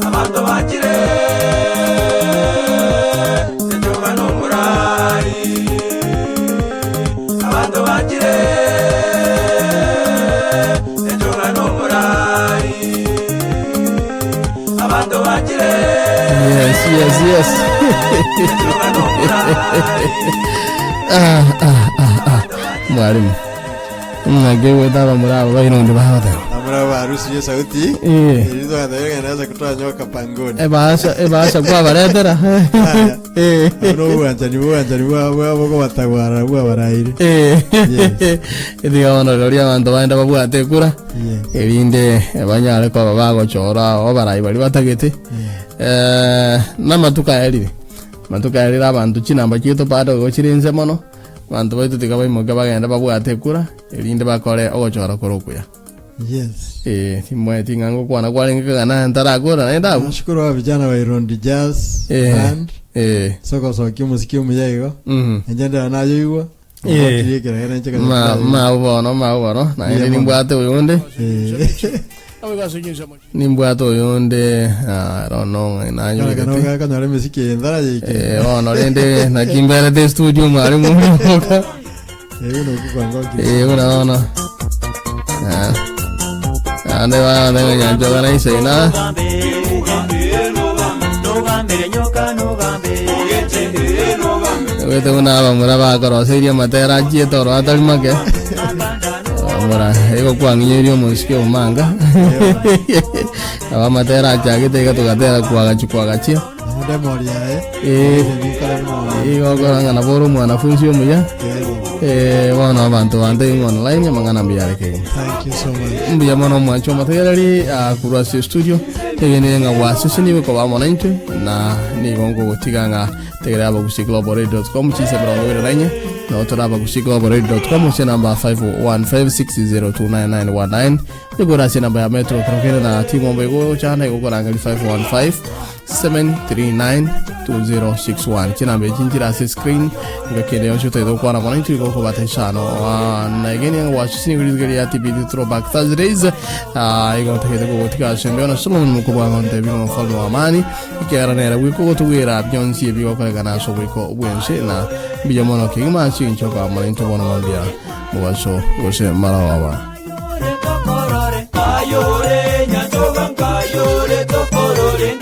Abanto bachire enchoga nomorai, abanto bachire enchoga nomorai, abanto bachire Yes, yes, yes. Ah, ah, ah, ah. Mwalimu. Ng'ake gweta abamura aba bairondi bagoteba. Amura barusirie sauti Eh. irizo gathaire ng'ana kutoa nyoka pangoni. Ebasha ebasha kwabaretera. Haya. Eh. Ono obwanchani bwanchani bwa bwa bogobatagwara bwabaraire. Eh. Yes. Etiga bono rirorio abanto baenda babwate ekura Yes. erinde banyare koba bagochora obarai baria batagete. Eh, namatuko ayarire amatuko ayarire abanto chinamba chiaito bado igo chire inse mono abanto baito tiga baimoke bagende babwate ekura erinde bakore ogochora kore okuya. Yes. Eh, timweti ng'a ngokwana kwarenge kegana ntarakora naende abwo. Nashukuru aba vijana wa Irondi Jazz Eh, Band. eh. Sogosokia omosiki omuya igo. Mhm. Inche ndera nayoigwa. Eh. Ogokirie ekeragera inche kanya Ma kurabe. ma bono ma bono naende Mbuya mono. nimbwate oyonde. Eh. Nimbwate oyonde ah, rono ng'a Kana nanyorete. kana gakonyora emesiki eye nthara yaike. Eh, bono rende naki mberete estudio mwarimu oka. Eh, buna okwangokirie. Eh, buna bono. Ah. Ande bana nyanchoga na isaina. Wete buna abamura bakoroseirie amatera achiete oro atari make. Abamura igo kwang'inyoirie omosike omanga. Aba amatera achagete iga togatera kwagachi kwagachia. Naende emori yaye Eh. bikore mori. Igo okora ng'a nabo ore omwanafunzi omuya. Eh, bono abanto bande ing'o online amang'ana mbuya are kegima. Thank you so much. Mbuya mono omwancho omotegereri ah, korwa ase studio tegenire ng'a gwaseseniwe koba amo naintwe na nigo ngogotiga ng'a tegerera abagusii.global.com chinsa 24 nabo tore abagusii.global.com ase namba 515602919 igoro ase namba ya metro kero kere na timombo igochana igokorangeri 515 7392061 chinamba echi nchire ase screen ngakende yonsi otaete gokwana mono intwe igo okobata isano Ah, na egeni ng'a gwaseseniwe rituko ria TBT Throwback Thursdays Ah, igo ntagete kogotiga ase embeo na Solomon mokobua ngontebi ng'a omofalme wa amani ekiagera nere bweka ogotogwera bionsi ebigokorekana ase obwiko bwense na mbuya mono kegima ase eng'encho okoba mono intwe bono mambia mobaso gose marogoba. Kayore nyanchoga nkayore tokorore.